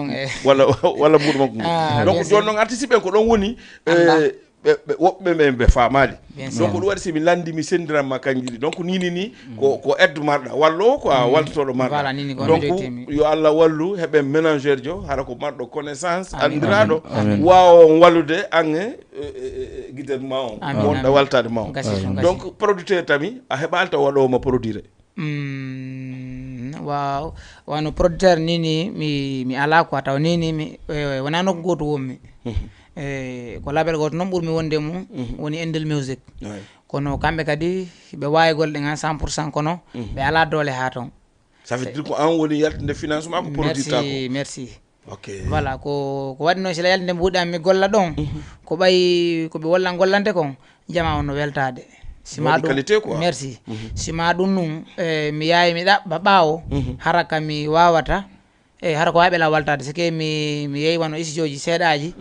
walla walla mbuɗu makko. Donc joni noon artiste ɓen ko ɗon woni. Ɓe woɓɓe ɓen ɓe faamaali. Donc ɗum waɗi si mi lanndi mi senndiranma kanji ɗi. Donc nini ni ko ko aide marɗa wallo ko a waltotoɗo marɗa. Donc yo Allah wallu heɓen ménageur jo hara ko marɗo connaissance anndiraaɗo waawa on wallude an e guided ma on wonɗa waltade ma on. Donc producteur tami a heɓaali taw waɗowo ma produire. Mm, waaw wano producteur ni ni mi mi ala quoi taw ni ni mi eh, wona nokku goto wonmi. Eh, ko label goto noon ɓurmi wonde mum woni Endel Music. Kono kamɓe kadi ɓe wawi golle ɗen han cent pour cent kono ɓe ala doole ha toon. Ça veut dire ko an woni yaltinde financement ko produit ta ko. Merci. Voilà, ko ko waɗi noon sila yalde mbuɗan mi golla ɗon ko ɓay ko ɓe wallan gollante kon jama on no weltade. Sima ɗum merci. Sima ɗum nun eh, mi yayi mi ɗaɓɓa ɓaawo hara ka mi wawata e hara ko waɓe la waltade sike mi mi yeyi wano isijooji seeɗaji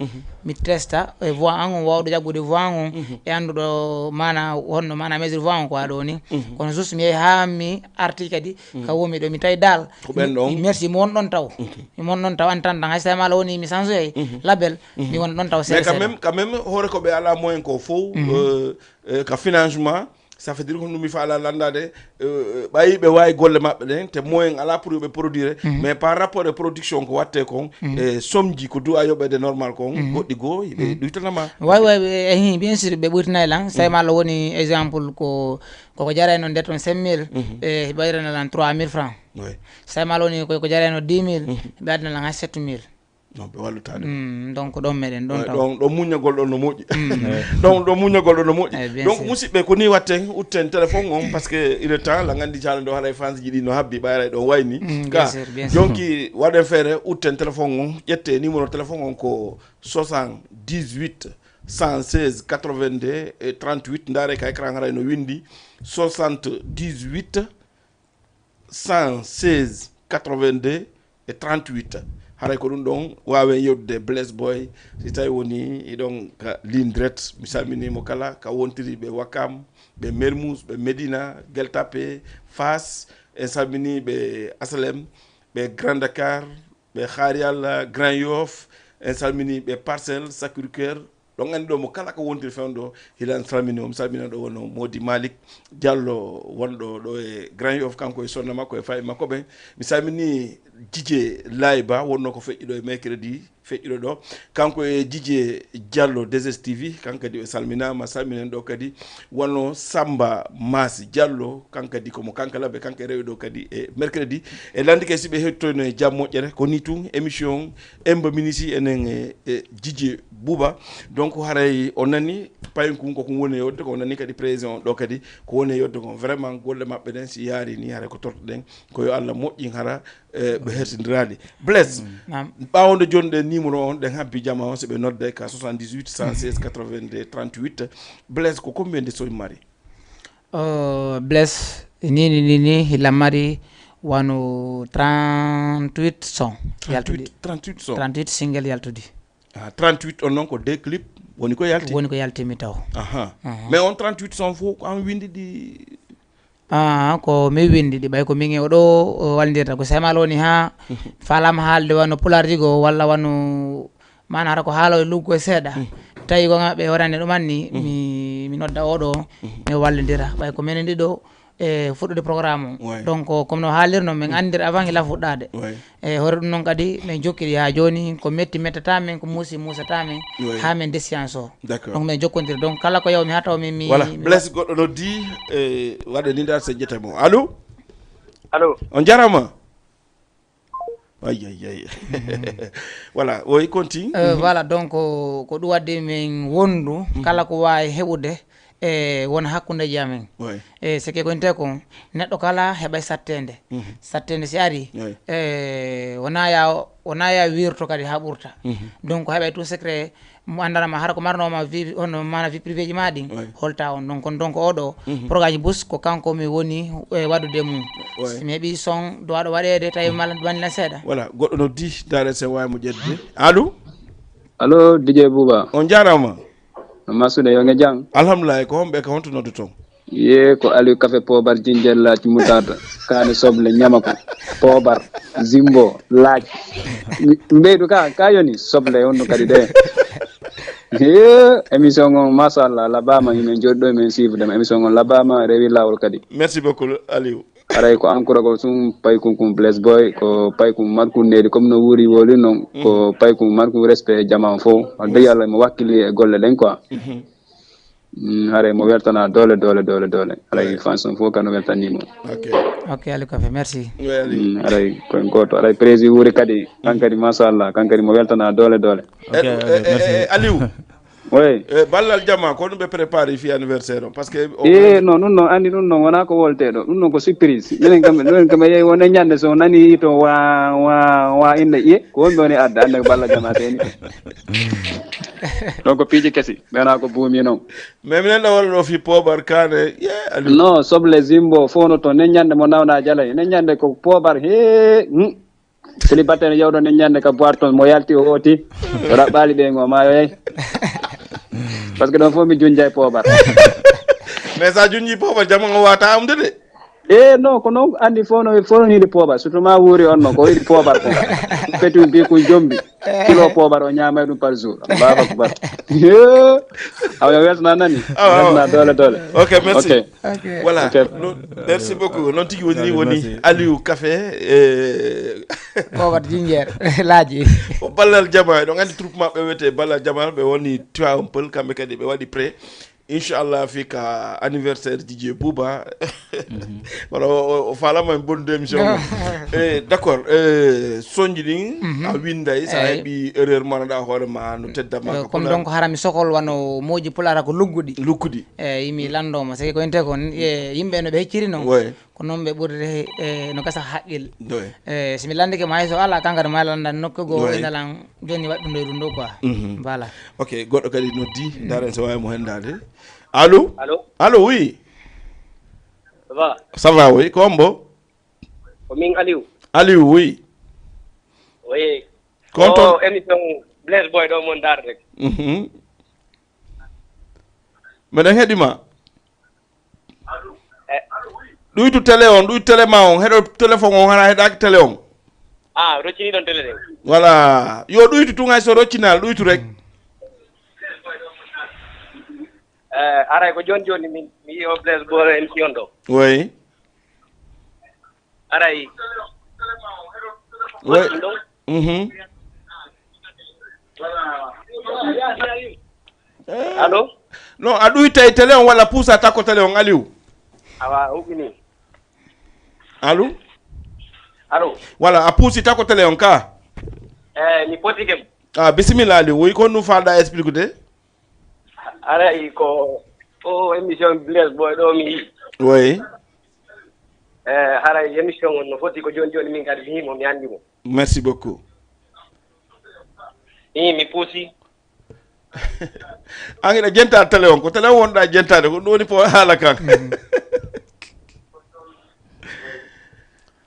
mi testa e voix an on wawɗo jaggude voix an on e annduɗo mana honno mana mesure voix on ko aɗo ni kono juste mi yehi ha mi arti kadi ka womi ɗo mi tawi dal ko ɓen ɗon merci mi won ɗon taw mi won ɗon taw en tant hay sa mala woni mi change ay label mi won ɗon taw mais quand même quand même hoore ko ɓe ala moyen ko fof euh, euh, ka financement ça fait dire ko ɗum mi faala landade euh, ɓayi ɓe wawi golle maɓɓe ɗen te moyen ala pour ɓe produire mais par rapport e production ko watte kon e somji ko duwa yoɓede normal kon goɗɗi goo ɓe ɗuytanama wawi wawi ehi bien sûr ɓe ɓurtinay lan sa mala woni exemple ko koko jarayno nde toon cinq mille ɓe ɓayrana lan trois mille francs. Samal woni ko ko jareno dix mille ɓe adna lan ha sept mille. Non ɓe wallutaade. Mm, donc ɗon meɗen ɗon taw. Ɗon ɗon muññagol ɗon no moƴƴi. Ɗon ɗon muññagol ɗon no moƴƴi. Donc musidɓe ko ni watten utten téléphone on parce que il est temps la nganndi jaano ɗo haray France ji ɗi no habbi ɓayra ɗon wayni. Ka jonki waɗen feere utten téléphone on ƴette numéro téléphone on ko soixante-dix-huit cent seize quatre-vingt-deux et trente-huit ndaare ka écran haray no windi soixante-dix-huit cent seize quatre-vingt-deux et trente-huit. Haray ko ɗum ɗon waawen yewtude Blaise Boy si tawi woni iɗon ka ligne direct. Mi salminimo kala ka wontiri ɓe Wakam, ɓe Mermoz, ɓe Medina, Gueltape, Fass, en salmini ɓe Asalem, ɓe Grand Dakar, ɓe Xaariyal, Grand Yoff, en salmini ɓe Parcelles, Sacré-Cœur, ɗon anndi ɗo mo kala ko wontiri fewndo hilan salmini o mi salmina ɗo wono modi malik diallo wonɗo ɗo e grand yof kanko e sonna makko e fayi makko ɓen mi salmini jije layba wonno ko feƴƴuɗo e mercredi feƴƴuɗo ɗo kanko e jije diallo ds tv kanko kadi o salminama salminen ɗo kadi wano samba masi diallo kanko kadi komo kanka labbe kanko e rewi ɗo kadi e mercredi e landike siɓe hettoyno e jam moƴƴere ko ni tun émission emba minisi enen e, e jijje buuba donc haray o nani payinkun koko woni e yewde ko o nani kadi président ɗo kadi ko woni e yewde kon vraiment golle maɓɓe ɗen si yaari ni haray ko tortoɗen ko yo allah moƴƴin hara e, ɓe hersindirali bless ɓawde joni ɗen numéro on ɗen habbi jama on so ɓe nodde ka soixante-dix-huit cent seize quatre-vingt-deux trente-huit bless ko combien de soñ mari uh, bless nini nini hila mari Wano trente-huit son yaltudi. Trente-huit son. Trente-huit single yaltudi. Ah, trente-huit on noon ko deux clip woni ko yalti. Woni ko yaltimi taw. Aha. Mhm. Mais on trente-huit son fof ko an windi ɗi? Ah, ko mi windi ɗi, ɓay ko min e oɗo, o, walndirta. Ko semal woni ha falama haalde wano pulaar jigo walla wano, maana hara ko haalo e luggo e seeɗa. Mhm. Tawi gonga ɓe horande ɗum anni, mhm, mi, mi nodda oɗo, mhm, mi wallidira. Ɓay ko menen ɗiɗo e fuɗɗude programme o. Ouais. Donc, comme no haalirno, min, mhm, anndira avant hila fuɗɗaade. Ouais. E hoore ɗum noon kadi, min jokkiɗi haa jooni, ko metti mettata min, ko muusi muusata min, ouais, haa min desi science o. D'accord. Donc, min jokkondir. Donc, kala ko yawmi haa taw min mi, voilà, mi Blaise goɗɗo noddi, e waɗa ni ndaar sen jetta mo. Allo? Allo? On jarama. Ay, ay, ay. Voilà, oui, continue. Euh, mhm, voilà, donc, ko, ko ɗum waɗde min wondu, mhm, kala ko waawi heɓude, e won hakkundeji amen. Oui. E seke ko inte kon, neɗɗo kala heɓay sattende. Mhm. Sattende si ari, oui, e wona ya, wona ya wirto kadi ha ɓurta. Mhm. Donc, heɓay tout secret mo anndanama hara ko marnoma vie, hono mana vie privée ji ma ɗin, oui, holta on. Donc, kono donc oɗo, mhm, programme bus ko kanko mi woni e waɗude mum. Oui. Si mi heɓi son duwaɗo waɗede tawi mala duwani lan seeɗa. Voilà, goɗɗo noddi, ndaare se wawi mo ƴettude. Allo? Allo, D J Bouba. On jarama. No masude, yo nge jang. Alhamdulillah, ko homɓe ka honto noddu ton? Ye ko Aliou Café Pobar Jinjer Laaj Moutarde, kaane soble ñamako, pobar, zimbo, laaj. Mbeydu ka, ka yoni soble honno kadi de. He, émission on, machallah, labama, himen jooɗi ɗo, himen suivre dema. Émission on labama, rewi lawol kadi. Merci beaucoup, Aliou. Aray ko ankura ko sum paykun kun Blaise Boy, ko paykun markun nedi, comme no wuuri woli non, ko paykun markun respect e jama on fof. Wax dëgg Yàlla mo wakkili e golle ɗen quoi. Mhm. Mm, haray mo weltana doole, doole, doole, doole. Haray, ouais, fans on fof kano weltanimo. Ok. Ok, Aliou Café, merci. Oui, Aliou. Mm, haray ko en goto. Haray prési wuuri kadi, kan kadi, machallah, kan kadi mo weltana doole, doole. Ok, eh, eh, eh, merci. Eh, Aliou. Oui. Eh, ballal jama, ko ɗum ɓe préparé fi anniversaire o? Parce que o, eh, non, ɗum non, andi ɗum non, wona ko wolteɗo. Ɗum non ko surprise. Minen kam, minen kam, yeyi wone ñande so nani to wa, wa, wa inde, ye, ko wonɓe woni adda, ande ko ballal jama teni. Donc, ko piiji kesi. Ɓena ko buumi non. Mais minen ɗo walla ɗo fi pobar kane, ye, Aliou. Non, soble zimbo, fof no to, nen ñande mo nawna jalay, nen ñande ko pobar, he, hmm. Célibataire yawɗo nen ñande ka boîte ton, mo yalti o oti, o raɓɓali ɓe ngo, ma yoyay. Parce que ɗon fof mi junjay pobar. Mais sa junji pobar, jama o wata amde de. E non, ko non andi fof no, fof no yiɗi poobar, surtout ma wuuri on no, ko yiɗi poobar ko. Peti mbi kun jombi. Kilo poobar o ñaamay ɗum par jour. Allahu akbar. Awa, yo weltana nani. Awa, awa. Weltana doole, doole. Ok, merci. Ok. Ok. Voilà. Ok. Non, merci beaucoup. Noon tigi woni ni, woni Aliou Café, eh. Poobar Jinjeer, laaji. O Ballal Jama, ɗon andi troupe maɓɓe wiyete Ballal Jama, ɓe woni Tivaouane Peulh, kamɓe kadi ɓe waɗi prêt. Inchallah, fii ka anniversaire D J Bouba. Mhm. Wala o, o, o faalama en bonde émission. Eh, d'accord. Eh, sonji ɗin, mhm, a winday, sa, eyyi, heɓi erreur mo annduɗa hoore ma, no tedda ma. Eh, ko comme pulaar. Donc, hara mi sokol wano moji pulaar ko lugguɗi. Lugguɗi. Eh, yimi lando mo, c'est que ko ente kon, eh, yimɓe no ɓe hecciri non. Ouais. Ko noon ɓe ɓurri, eh, no gasa haqqil. Ouais. Eh, si mi landike ma hay so ala, kankadi ma landa nokku goo, ouais, inalan. Jooni waɗ ɗum ɗo e ɗum ɗo quoi. Mhm. Voilà. Ok, goɗɗo kadi noddi, ndaren so waawi mo henndaade. Allô? Allô? Allô, oui. Ça va? Ça va, oui. Ko hombo? Ko min Aliou. Aliou, oui. Oui. Ko on toon? O émission Blaise Boy ɗo mon darde. Mhm. Meɗen heɗi ma. Eh. Ɗuytu télé on, ɗuytu télé ma on, heɗo téléphone on, hana heɗaki télé on. Ah, roccini ɗon télé ɗen. Voilà. Yo ɗuytu tun, hay so roccinaali, ɗuytu rek. Eh, aray ko jooni jooni min, mi yi'i o Blaise Boy émission ɗo. Oui. Aray. Oui. Ɗum ɗon. Mhm. Eh. Allô? Non, a ɗuytay télé on walla puusa takko télé on, Aliou? Awa, huɓɓini. Allô? Allô? Voilà, a puusi takko télé on ka? Eh, mi poti kem. Ah, bisimilla, Aliou. Oui, ko honɗum faalɗa expliquer de? Aray ko o émission Blaise Boy ɗo mi yi'i. Oui. Eh, haray émission on no foti ko jooni jooni min kadi mi yi'i mo, mi anndi mo. Merci beaucoup. Ii, mi puusi. An hiɗa jenta télé on, ko télé on wonɗa jentade, ko ɗum woni po haala kan. Mhm.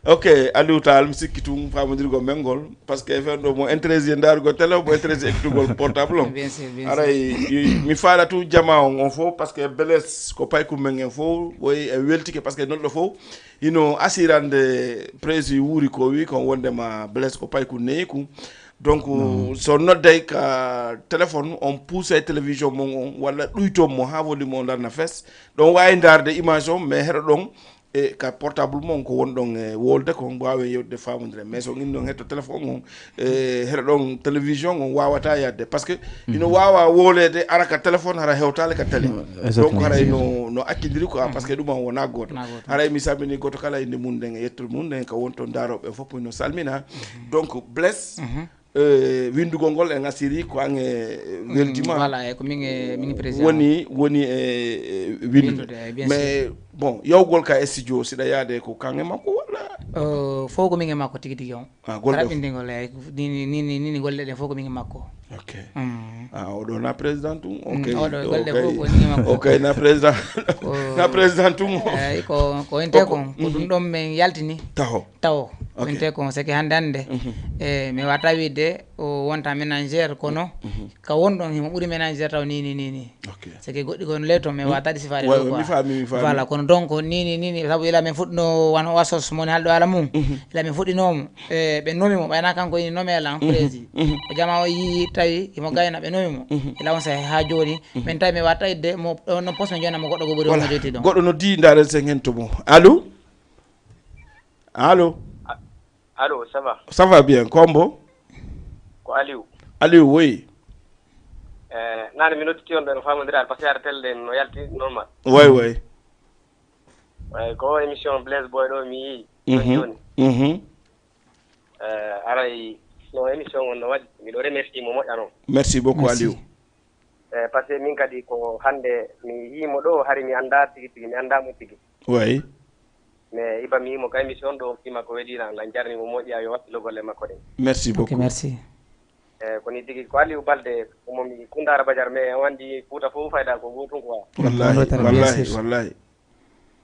Ok, Aliou Tall, mi sikki tun faamondirgol men ngol, parce que fen ɗo mo intéressé ndaarugol télé, mo intéressé ekkitugol portable on. Bien sûr, bien sûr. Aray, mi faala tun jama on, on fof, parce que Blaise ko paykun men en fof, woy e weltike, parce que non ɗo fof, hino asirande prési wuuri ko wi kon wondema Blaise ko paykun neyi kun. Donc, so nodday ka téléphone, on pousse télévision mon on, walla ɗuyton mo haa volume on lanna fes. Ɗon waawi ndaarde image on, mais heɗo ɗon, e ka portable mon ko wonɗon e wolde kon, waawen yewtude faamondire. Mais so ngin ɗon hetto téléphone on, e heɗo ɗon télévision on waawata yadde. Parce que ino waawa wooleede ara ka téléphone, hara hewtaali ka télé. Donc, haray no, no accindiri quoi, parce que ɗum on wona gooto. Haray mi salmini gooto kala innde mun nden e yettude mun nden ka wonton daaroɓe fof no salmina. Donc, Blaise, eh, winndugol ngol en asiri ko an e weltima. Voilà, e ko min e, min président. Woni, woni e, e winndude. Winndude, eh, bien sûr. Mais bon, yawgol ka e studio, siɗa yaade ko kan e makko walla? Euh, fof ko min e makko tigi tigi on. Ah, golle fof. Raɓɓindigol, eh, ni, ni, ni, ni, ni golle ɗen fof ko min e makko. Ok. Mm. Ah, oɗo na président tun? Mm, ok, oɗo golle fof ko min e makko. Ok, na président, na président tun. Eyi, ko, ko inte kon, ko ɗum ɗon min yaltini. Taho. Tawo. Ok. Winte kon, c'est que hannde hannde, eh, mi wata wiide o wonta ménagère, kono ka wonɗon himo ɓuri ménagère taw ni, ni, ni, ni. Ok. C'est que goɗɗi kon ley ton, mi wata ɗi sifaade ɗo quoi. Mi faami, mi faami. Voilà, kono donc ni, ni, ni, ni, sabu ila min fuɗɗino wano wasos moni halɗo ala mum. Ila min fuɗɗinomo, eh, ɓe nomi mo, ɓayna kanko ini nomi lan prési. O jama o yi tawi himo gayna ɓe nomi mo. Ila on sa ha joni, min tawi mi wata idde mo, no poste mi jona mo goɗɗo go ɓuri on mo joti ɗon. Goɗɗo no di ndaren sen hen to mo. Allô? Allô? A-, allô, ça va? Ça va bien, ko hombo? Ko Aliou. Aliou, oui. Eh, nane mi nodditi on ɓe no faamondiraade, parce que ara telle ɗen no yalti normal. Oui, oui. Eyi, ko émission Blaise Boy ɗo mi yii. Joni, joni. Mhm. Eh, aray, no émission on no waɗi, miɗo remercie mo moƴƴa noon. Merci beaucoup, Aliou. Eh, parce que min kadi ko hannde mi yii mo ɗo, hari mi anndaa tigi tigi, mi anndaa mo tigi. Oui. Mais iba mi yii mo ka émission ɗo, fima ko welii lan, lan jarni mo moƴƴa, yo wakkilo golle makko ɗen. Merci beaucoup. Ok, merci. Eh, ko ni tigi, ko Aliou Balde, omo mi Koundara Badiar, mais o anndi Fouta fof fayda ko gootum quoi. Wallahi, wallahi, wallahi.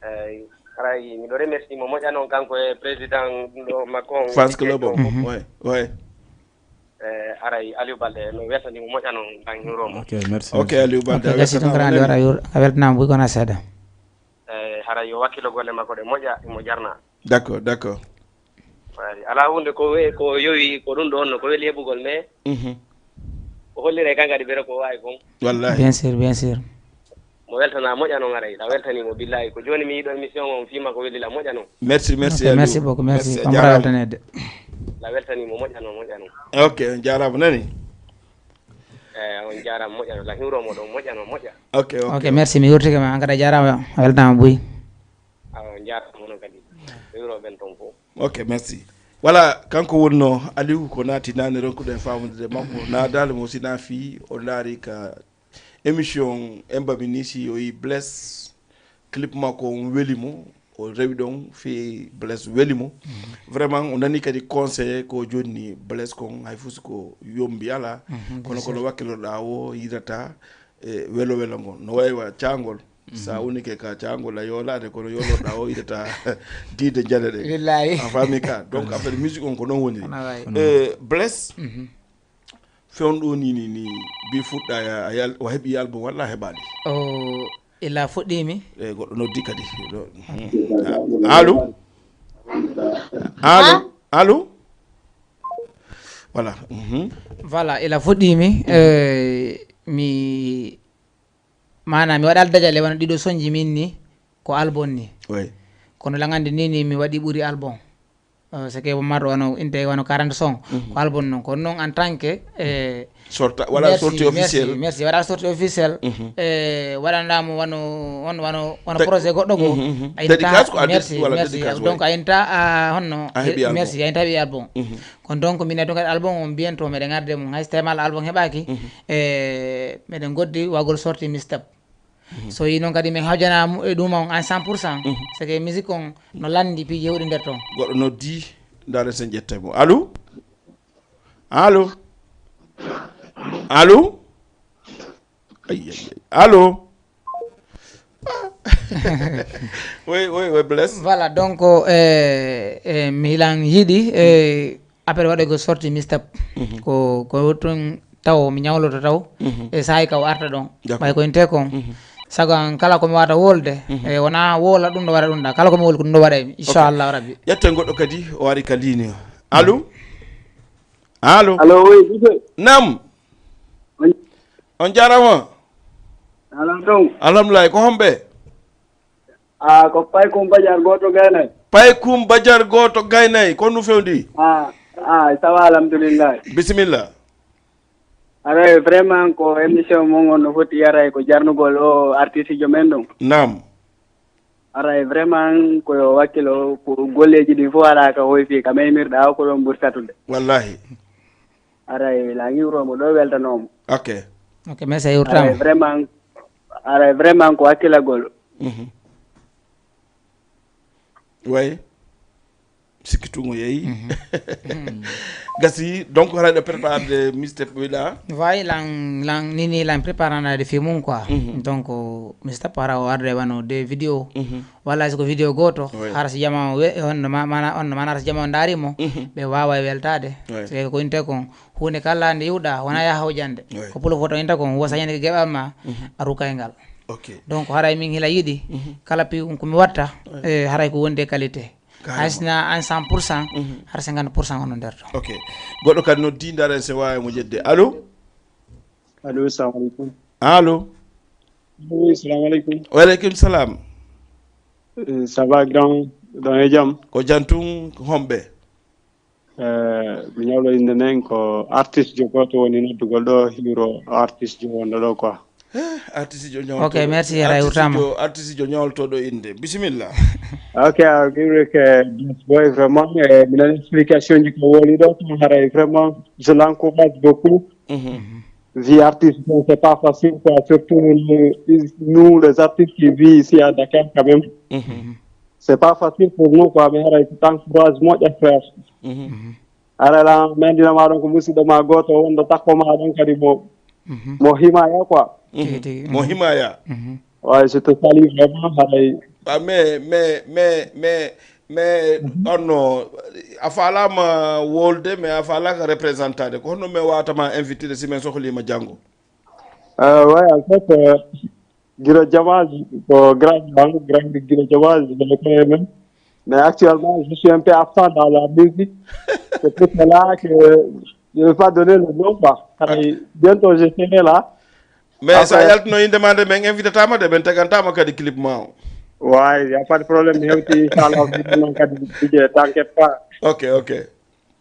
Eyi, haray miɗo remercie mo moƴƴa noon kanko e président ɗo makko on. Fans club on. Mhm. Oui, oui. Eh, haray Aliou Balde no weltani mo moƴƴa noon, kan hiwro mo. Ok, merci. Ok, Aliou Balde, ok, a merci, weltanaama. Ɗum ko nani wara yur-, a weltanaama buy kono seeɗa. Eh, haray yo wakkilo golle makko ɗe moƴƴa, mo jarna. D'accord, d'accord. Wallahi, alaa huunde ko we-, ko yowi, ko ɗum ɗoon no ko weli heɓugol, mais ko hollira e kan kadi bere ko waawi kon. Wallahi. Bien sûr, bien sûr. Mo weltana moƴƴa noon, haray a weltanii mo, billahi. Ko jooni mi yiɗo émission on, fiima ko weli la moƴƴa noon. Merci, merci, ok, Aliou. Merci beaucoup, merci. Merci, a jaaraama. Weltaneede. La weltanii mo moƴƴa noon, moƴƴa noon. Ok, on jaaraama, nani? Eh, on jaaraama moƴƴa noon, la hiwro mo ɗon moƴƴa noon, moƴƴa. Ok, ok. Ok, merci, mi yurtike ma, an kadi a jaaraama, a weltanaama buy. Awa, njaaraama onon kadi. Rewirooɓe ɓen toon fof. Ok, merci. Voilà, kanko wonno Aliou ko naati naane ronkuɗen faamude makko. Naadaali mo si na fii, o ndaari ka émission Emba Minisi, o yi Blaise, clip makko on weli mo, o rewi ɗon fii Blaise weli mo. Mhm. Vraiment, o nani kadi conseil ko jonni Blaise kon, hay fus ko yombi ala. Mhm, kono bien sûr. Kono wakkiloɗaa o yidata, e welo welo ngol. No wayi wa caangol. Sa woni ke ka caangol a yoolaade, kono yoolorɗa o yiɗata diide jaleɗe. Billahi. A faami ka? Donc, affaire musique on ko noon woniri. Ana wayi. Eh, Blaise, fewn ɗo ni, ni, ni, bi fuɗɗa ya, a yal-, o heɓi album walla a heɓaali? O, ila fuɗɗimi. Eh, goɗɗo noddi kadi. Ɗo. Allo? Allo? Allo? Voilà. Mhm. Voilà, ila fuɗɗimi. Eh, mi Maanaam, mi waɗaali dajale wano ɗiɗo sonji min ni, ko album ni. Oui. Kono langande ni, ni mi waɗi ɓuri album. Euh, c'est que marɗo wano, inte wano quarante son, mhm, ko album non. Kono non en tant que, eh, sorta, wala sortie officielle. Merci, merci. Waɗa sortie officielle. Mhm. Eh, waɗanɗamo wano, wano, wano, wano projet goɗɗo go. Mhm, mhm. A inta, dédicace ko a merci, dédi-, wala merci. Dédicace, donc, oui. A inta, ah, honno, a heɓi album. Merci, a inta heɓi album. Mhm. Kono donc, minen ɗum kadi album on mbiyen to meɗen arde mum, hay so tawii album heɓaaki, mhm, e meɗen ngoddi wagol sorti mixtape. Mhm. So yi noon kadi min hawjana mu-, e ɗum on en cent pour cent. Mhm. C'est que musique on no lanndi piiji hewɗi nder toon. Goɗɗo noddi, ndaaren sen ƴetta mo. Allo? Allo? Allo? Ay, ay, ay. Allo? Oui, oui, oui, bless. Voilà, donc, e, e, mi hilan yiɗi, e, après waɗoygo sorti mistap. Ko, ko tun taw mi ñawloto taw. E saa'i ka o arta ɗon. Ɓay ko inte kon. Sago an kala ko mi wata wolde, e, wona wola ɗum ɗo waɗa ɗum ɗa. Kala ko mi woli ko ɗum ɗo waɗa mi, inchallah rabbi. Ƴetten goɗɗo kadi, o ari ka ligne. Allo? Allo? Allo, oui, monsieur. Nam? On jarama. Allo, donc. Alhamdulillah, ko homɓe? Ah, ko Paykum Badiar goto gaynay. Paykum Badiar goto gaynay, ko nu fewndi? Ah, ah, ça va, alhamdulillah. Bisimilla. Aray, vraiment, ko émission mon on no foti yaray ko jarnugol o artiste jo men ɗum. Nam. Aray, vraiment, ko yo wakkilo, ko golleji ɗin fof ala ka hoy fi ka maymirɗa o ko ɗon ɓuri satude. Wallahi. Aray, la ngiwromo ɗo weltanomo. Ok. Ok, merci, aray, yurtama. Vraiment, aray, vraiment, ko hakkilagol. Mhm. Way. Sikki tungo yeyi. Gasi, donc, haray ɗo préparé de mistep wiɗa. Way, lan, lan, nini lan préparé na de fi mum quoi. Donc, mistep para o arde wano de vidéo. Walla si ko vidéo goto, hara si jama o we, on no ma-, mana, on no mana hara si jama o ndaari mo, ɓe wawa e weltade. Ouais. Se ko inte kon, hunde kala nde yiwɗa, wona yaha hojande. Ouais. Ko pulo foto inte kon, wo sañande ko geɓal ma, a rukay ngal. Ok. Donc, haray min hila yiɗi, kala pi ko mi watta, e, haray ko wonde qualité. Carrément. Haysna an cent pour cent, hara cinquante pour cent hono nder to. Ok. Goɗɗo kadi noddi, ndaren se wawi mo jedde. Allo? Allo, salamu aleykum. Allo? Oui, salamu aleykum. Wa aleykum salam. Eh, ça va, grand? Ɗon e jam? Ko jam tun, ko homɓe? Eh, mi ñawlo innde nden ko artiste jo goto woni noddugol ɗo, hiro artiste jo wonɗo ɗo quoi. Eh, artiste jo ñawto. Ok, merci, Ray Wurtama. Artiste jo, artiste jo ñawtoɗo innde. Bisimilla. Ok, a wi'iri ke Bless Boy, vraiment, eh, mi nani explication ji ko woni ɗo, ko haray vraiment, je l'encourage beaucoup. Vie artiste, bon, c'est pas facile, quoi. Surtout nous, nous, les artistes qui vivent ici à Dakar, quand même. C'est pas facile pour nous, quoi. Mais haray, c'est encourage, mon frère. Haray la, mi anndina ma ɗon ko musiɗɗo ma gooto wonɗo takko ma ɗon kadi mo, mo himaya quoi. Tigi, tigi. Mo himaya. Ouais, je te salue vraiment, haray. Ah, mais, mais, mais, mais, mais, on no, a faalama wolde, mais a faalaka représentade. Ko honno mi wawata ma invitede si min sohlima janngo? Euh, ouais, en fait, euh, Guiro Diamage, ko grand, grand Guiro Diamage, je le connais même. Mais actuellement, je suis un peu absent dans la musique. C'est pour cela que je ne vais pas donner le nom, quoi. Haray, bientôt, je serai là. Mais sa yaltino innde ma nde, min invitata ma de, min teganta ma kadi clip ma o. Ouais, y a pas de problème. Mi hewti, inchallah, non kadi, D J, t'inquiète pas. Ok, ok.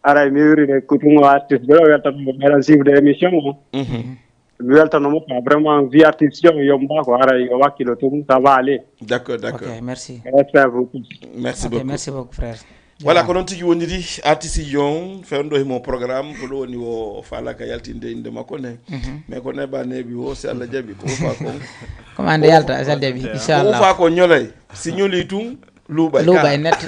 Haray, mi wiri de, ko tun o artiste, ɓe weltanoo, ɓe meeɗan suivre émission o. Mi weltanoo mo, quoi. Vraiment, vie artiste o, yo mba ko, haray, o wakkilo tun, ça va aller. D'accord, d'accord. Ok, merci. Respect beaucoup. Merci beaucoup. Ok, merci beaucoup, frère. Voilà, ko noon tigi woniri, artiste on, fewndo himo programme, ko ɗo woni o faalaka yaltinde innde makko ne. Mais ko neeɓa neeɓi o, si Allah jaɓi, ko ufa kon. Ko ma nde yalta, si Allah jaɓi, ko inchallah. Ufa ko ñolay, si ñoli tun, luuɓay. Luuɓay ka. Net.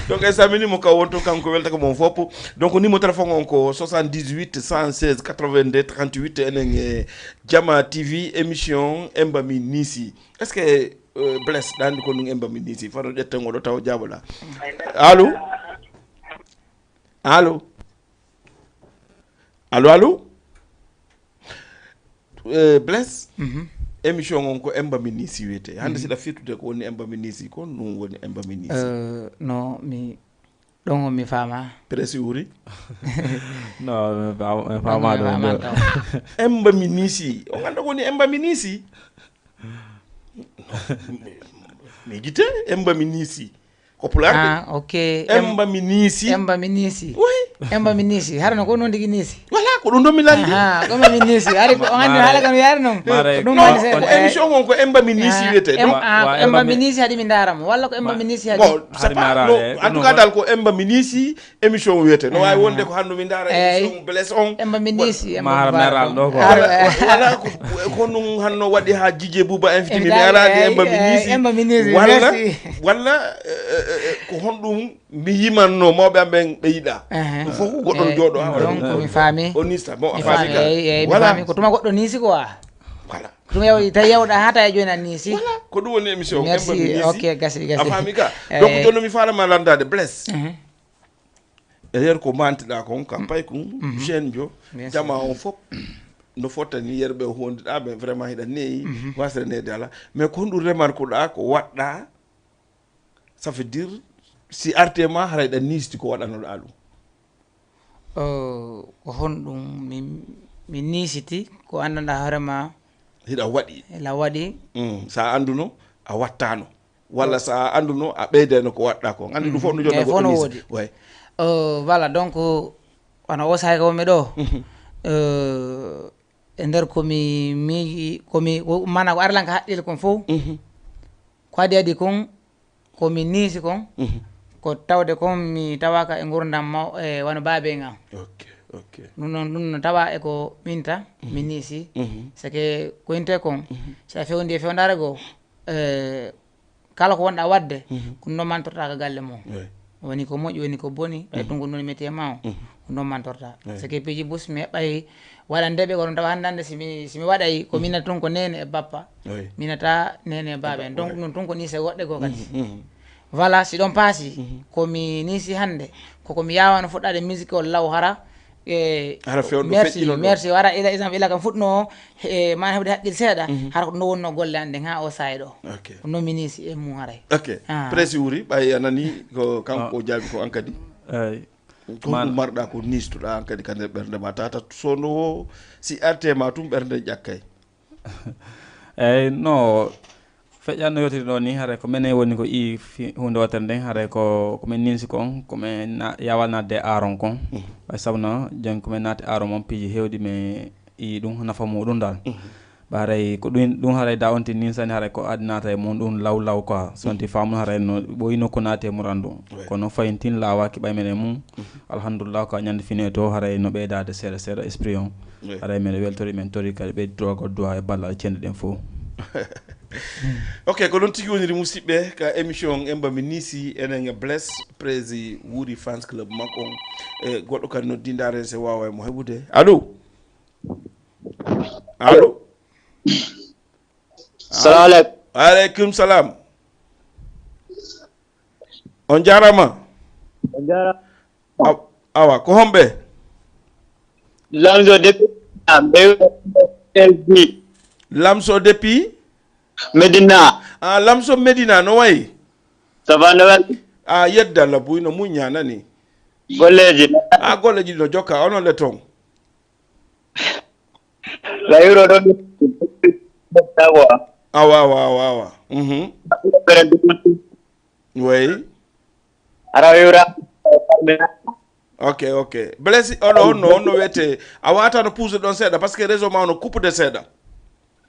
Donc, en salmini mo ka wonto, kanko welta ko mon foppo. Donc, numéro téléphone on ko soixante-dix-huit, cent seize, quatre-vingt-deux, trente-huit, enen e Jama T V, émission Emba mi Nisi. Est-ce que, euh, Blaise, ɗa anndi ko ɗum Emba mi Nisi? Fano ƴetten oɗo taw jaaboɗa. Allo? Allo? Allo, allo? Eh, Blaise, émission on ko Emba mi Nisi wiyete. Hannde siɗa firtude ko woni Emba mi Nisi, ko ɗum woni Emba mi Nisi? Euh, no, mi, ɗon on mi faama. Presi uri? Non, mi faama, mi faama ɗum. Emba mi Nisi. On annda ko woni Emba mi Nisi? Mi gite, Emba mi Nisi. Ko pulaar de. Ah, ok. Em-, Emba mi Nisi. Emba mi Nisi. Oui. Emba mi Nisi. Hara no ko non tigi Nisi. Voilà, ko ɗum ɗon mi landi. Aha, ko Emba mi Nisi. Hari ko on anndi haala kam yaari non. Ko ɗum woni ko émission on ko Emba mi Nisi wiyete. Em-, ah, Emba mi Nisi haɗi mi ndaara mo. Walla ko Emba mi Nisi haɗi. Bon, c'est pas, non, en tout cas dal ko Emba mi Nisi émission wiyete. No waawi wonde ko hannde mi ndaara émission Blaise on. Emba mi Nisi, Emba mi Nisi. Wala, wala ko, ko ɗum hannde waɗi haa Jije Buuba invité mi, mi araani Emba mi Nisi. Emba mi Nisi. Walla, walla, eh, eh, eh, ko honɗum mi yimanno mawɓe am ɓen ɓe yiɗa. Ɗum fof ko goɗɗo no jooɗo haa donc mi faami. O nista. Bon, a faami ka. Eyi, eyi, mi faami. Ko tuma goɗɗo nisi quoi. Voilà. Ko ɗum yaw tawi yawɗa ha tawi a jooni a niisi. Voilà, ko ɗum woni émission. Merci. Ok, gasi, gasi. A faami ka? Eh. Donc, jooni mi faala ma lanndaade Blaise. Mhm. E nder ko mantiɗa kon, ka pay kun, jeune jo, Bien sûr. Jama on fof, no fottani yerɓe o hondiɗa ɓe, vraiment hiɗa neeyi, wasre neede ala. Mais ko honɗum remarque ɗa ko waɗɗa, ça veut dire, si arte ma, haray ɗa niisti ko waɗanoɗa ɗum. O, ko honɗum mi, mi niisiti ko anndanɗa hoore ma Hiɗa waɗi. La waɗi. Mm, sa annduno, a wattano. Walla sa annduno, a ɓeydayno ko waɗɗa ko. Anndi ɗum fof no jonna Eh, fof goɗɗo no niisa. Woodi. Ouais. O, voilà, donc, wano o sahi ko mi ɗo. Eh, e nder ko mi miiji, ko mi, ko, mana ko ari lan ka haqqille kon fof. Mhm. Ko adi adi kon, ko mi niisi kon, Mhm. ko tawde kon mi tawaka e ngurdam maw, e wano baabe ngan. Ok, ok. Ɗum noon, ɗum no tawa e ko minta, mi niisi. Mhm. C'est que ko inte kon, si a fewndi e fewndare goo, eh, kala ko wonɗa waɗde, ko ɗum noon mantorta ka galle mum. Ouais. Woni ko moƴƴi, woni ko boni, ɓay ɗum ko noon métier ma o, ko ɗum noon mantorta. C'est que piiji bus, mi heɓɓay waɗande ɓe ko ɗum tawa hannde hannde si mi, si mi waɗay, ko mina tun ko nene e bappa, Oui. minata nene e baabe. Donc ɗum tun ko ni se woɗɗe goo kadi. Mhm. Voilà, si ɗon paasi, ko mi niisi hannde, ko ko mi yaawano fuɗɗaade musique o law hara, e Hara fewndo merci, feƴƴino ɗo. Merci, wara ila exemple, ila kam fuɗno e ma heɓde haqqil seeɗa, hara ko ɗum ɗo wonno golle an ɗen ha o saayi ɗo. Ok. Ko noon mi niisi e mum haray. Ok. Ah. Presi wuri, ɓay a nani ko kanko o jaabi ko an kadi. Eyi. Ko ɗum marɗa ko niistuɗa an kadi ka nder ɓernde ma, tata sono o si arte ma tun ɓernde ƴakkay. Eyi, no feƴƴan no yotiri ɗo ni, haray ko menen woni ko i fi-, hunde wotere nden, haray ko, ko min ninsi kon, ko min na-, yawal naatde aaron kon. Ɓay sabu no, jon ko min naati aaron mon piiji heewɗi, mi i ɗum nafa muɗum dal. Ɓay haray ko ɗum, ɗum haray da on ti ninsani, haray ko adinata e mum ɗum law law quoi. Sonti famu haray no ɓoyino ko naati e mum randu. Kono fayin tin lawaki ɓay menen mum. Alhamdulillah ko a ñande fini to haray no ɓeydade seeɗa seeɗa esprit on. Haray men weltori men tori kadi ɓeydi drogo duwa e ballal cende ɗen fof. Ok, ko ɗon tigi woniri musidɓe ka émission Emba mi nisi enen e Blaise, prési Wuri Fans Club makko on. E goɗɗo kadi noddi ndaren se wawa e mo heɓude. Allo? Allo? Salamu aleykum. Aleykum salam. On jarama. On jarama. Aw-, awa, ko homɓe? Lamzo depuis Medina. Lamso depuis? Medina. Ah, Lamso Medina, no wayi? Ça va, no wayi? Ah, yedda la buy no muñña nani. Golleji. Ah, golleji no jokka, onon le ton. La yuro ɗon. Awa, awa, awa, awa. Mhm. Oui. Ara yura. Ok, ok. Blaise, ono, ono, ono wete. A wata no pousse ɗon seeɗa, parce que réseau ma ono coupe de seeɗa.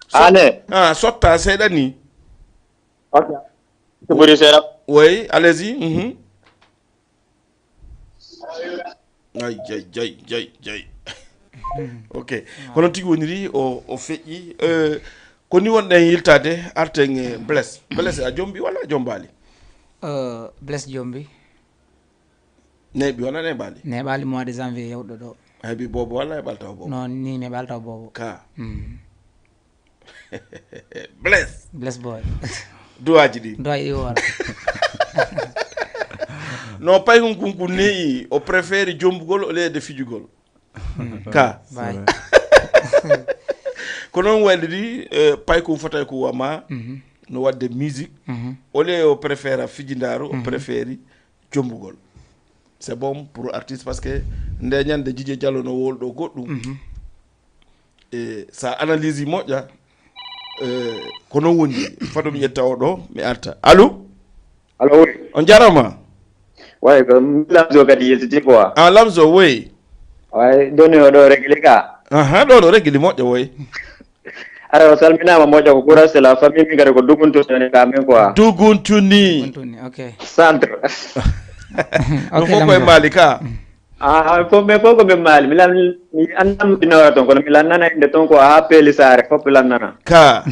So-, Ane. Ah, sotta seeɗa ni. Ok. Ko ɓuri seeɗa. Oui, allez-y. Mhm. Ay, jay, jay, jay, jay. Ok. Kono tigi woniri o, o feƴƴi. Eh, ko ni wonɗen yiltade, arten e Blaise. Blaise, a jombi walla a jombali? Euh, Blaise jombi. Neeɓi walla neeɓali? Neeɓali mois de janvier yawɗo ɗo. A heɓi boobo walla a heɓal taw boobo? Non, ni mi heɓal taw boobo. Ka. Mm. Blaise. Blaise boy. Duwaji ɗi. Duwaji ɗi wora. No pay hun kun kun neyi, o préfère jombugol au lieu de fijugol. Ka. Bay. Ko noon wayliri, eh, pay kun fotay ko wama, Mhm. no wadde musique. Mhm. Au lieu o préfère fijindaaru, o préfère jombugol. C'est bon pour artiste parce que nde ñande Djidji Diallo no wolɗo goɗɗum. E sa analyse moƴƴa, eh, ko noon woni. Fado mi ƴetta o ɗo, mi arta. Allo? Allo, oui. On jarama. Way, ko Lamzo kadi yiltiti quoi. Ah, Lamzo, oui. Way, doni o ɗo régli ka. Aha, ɗo no régli moƴƴa, oui. Ara o salminama moƴƴa, ko courage, c'est la famille, min kadi ko Duguntuni woni ka min quoi. Duguntuni. Duguntuni, ok. Centre. No fof koye Mali ka. Ah, ko mais fof ko min Mali. Mi lan, mi anndan mo ɗinora ton, kono mi lannana inde ton ko ha Peeli Saare, fof mi lannana. Ka.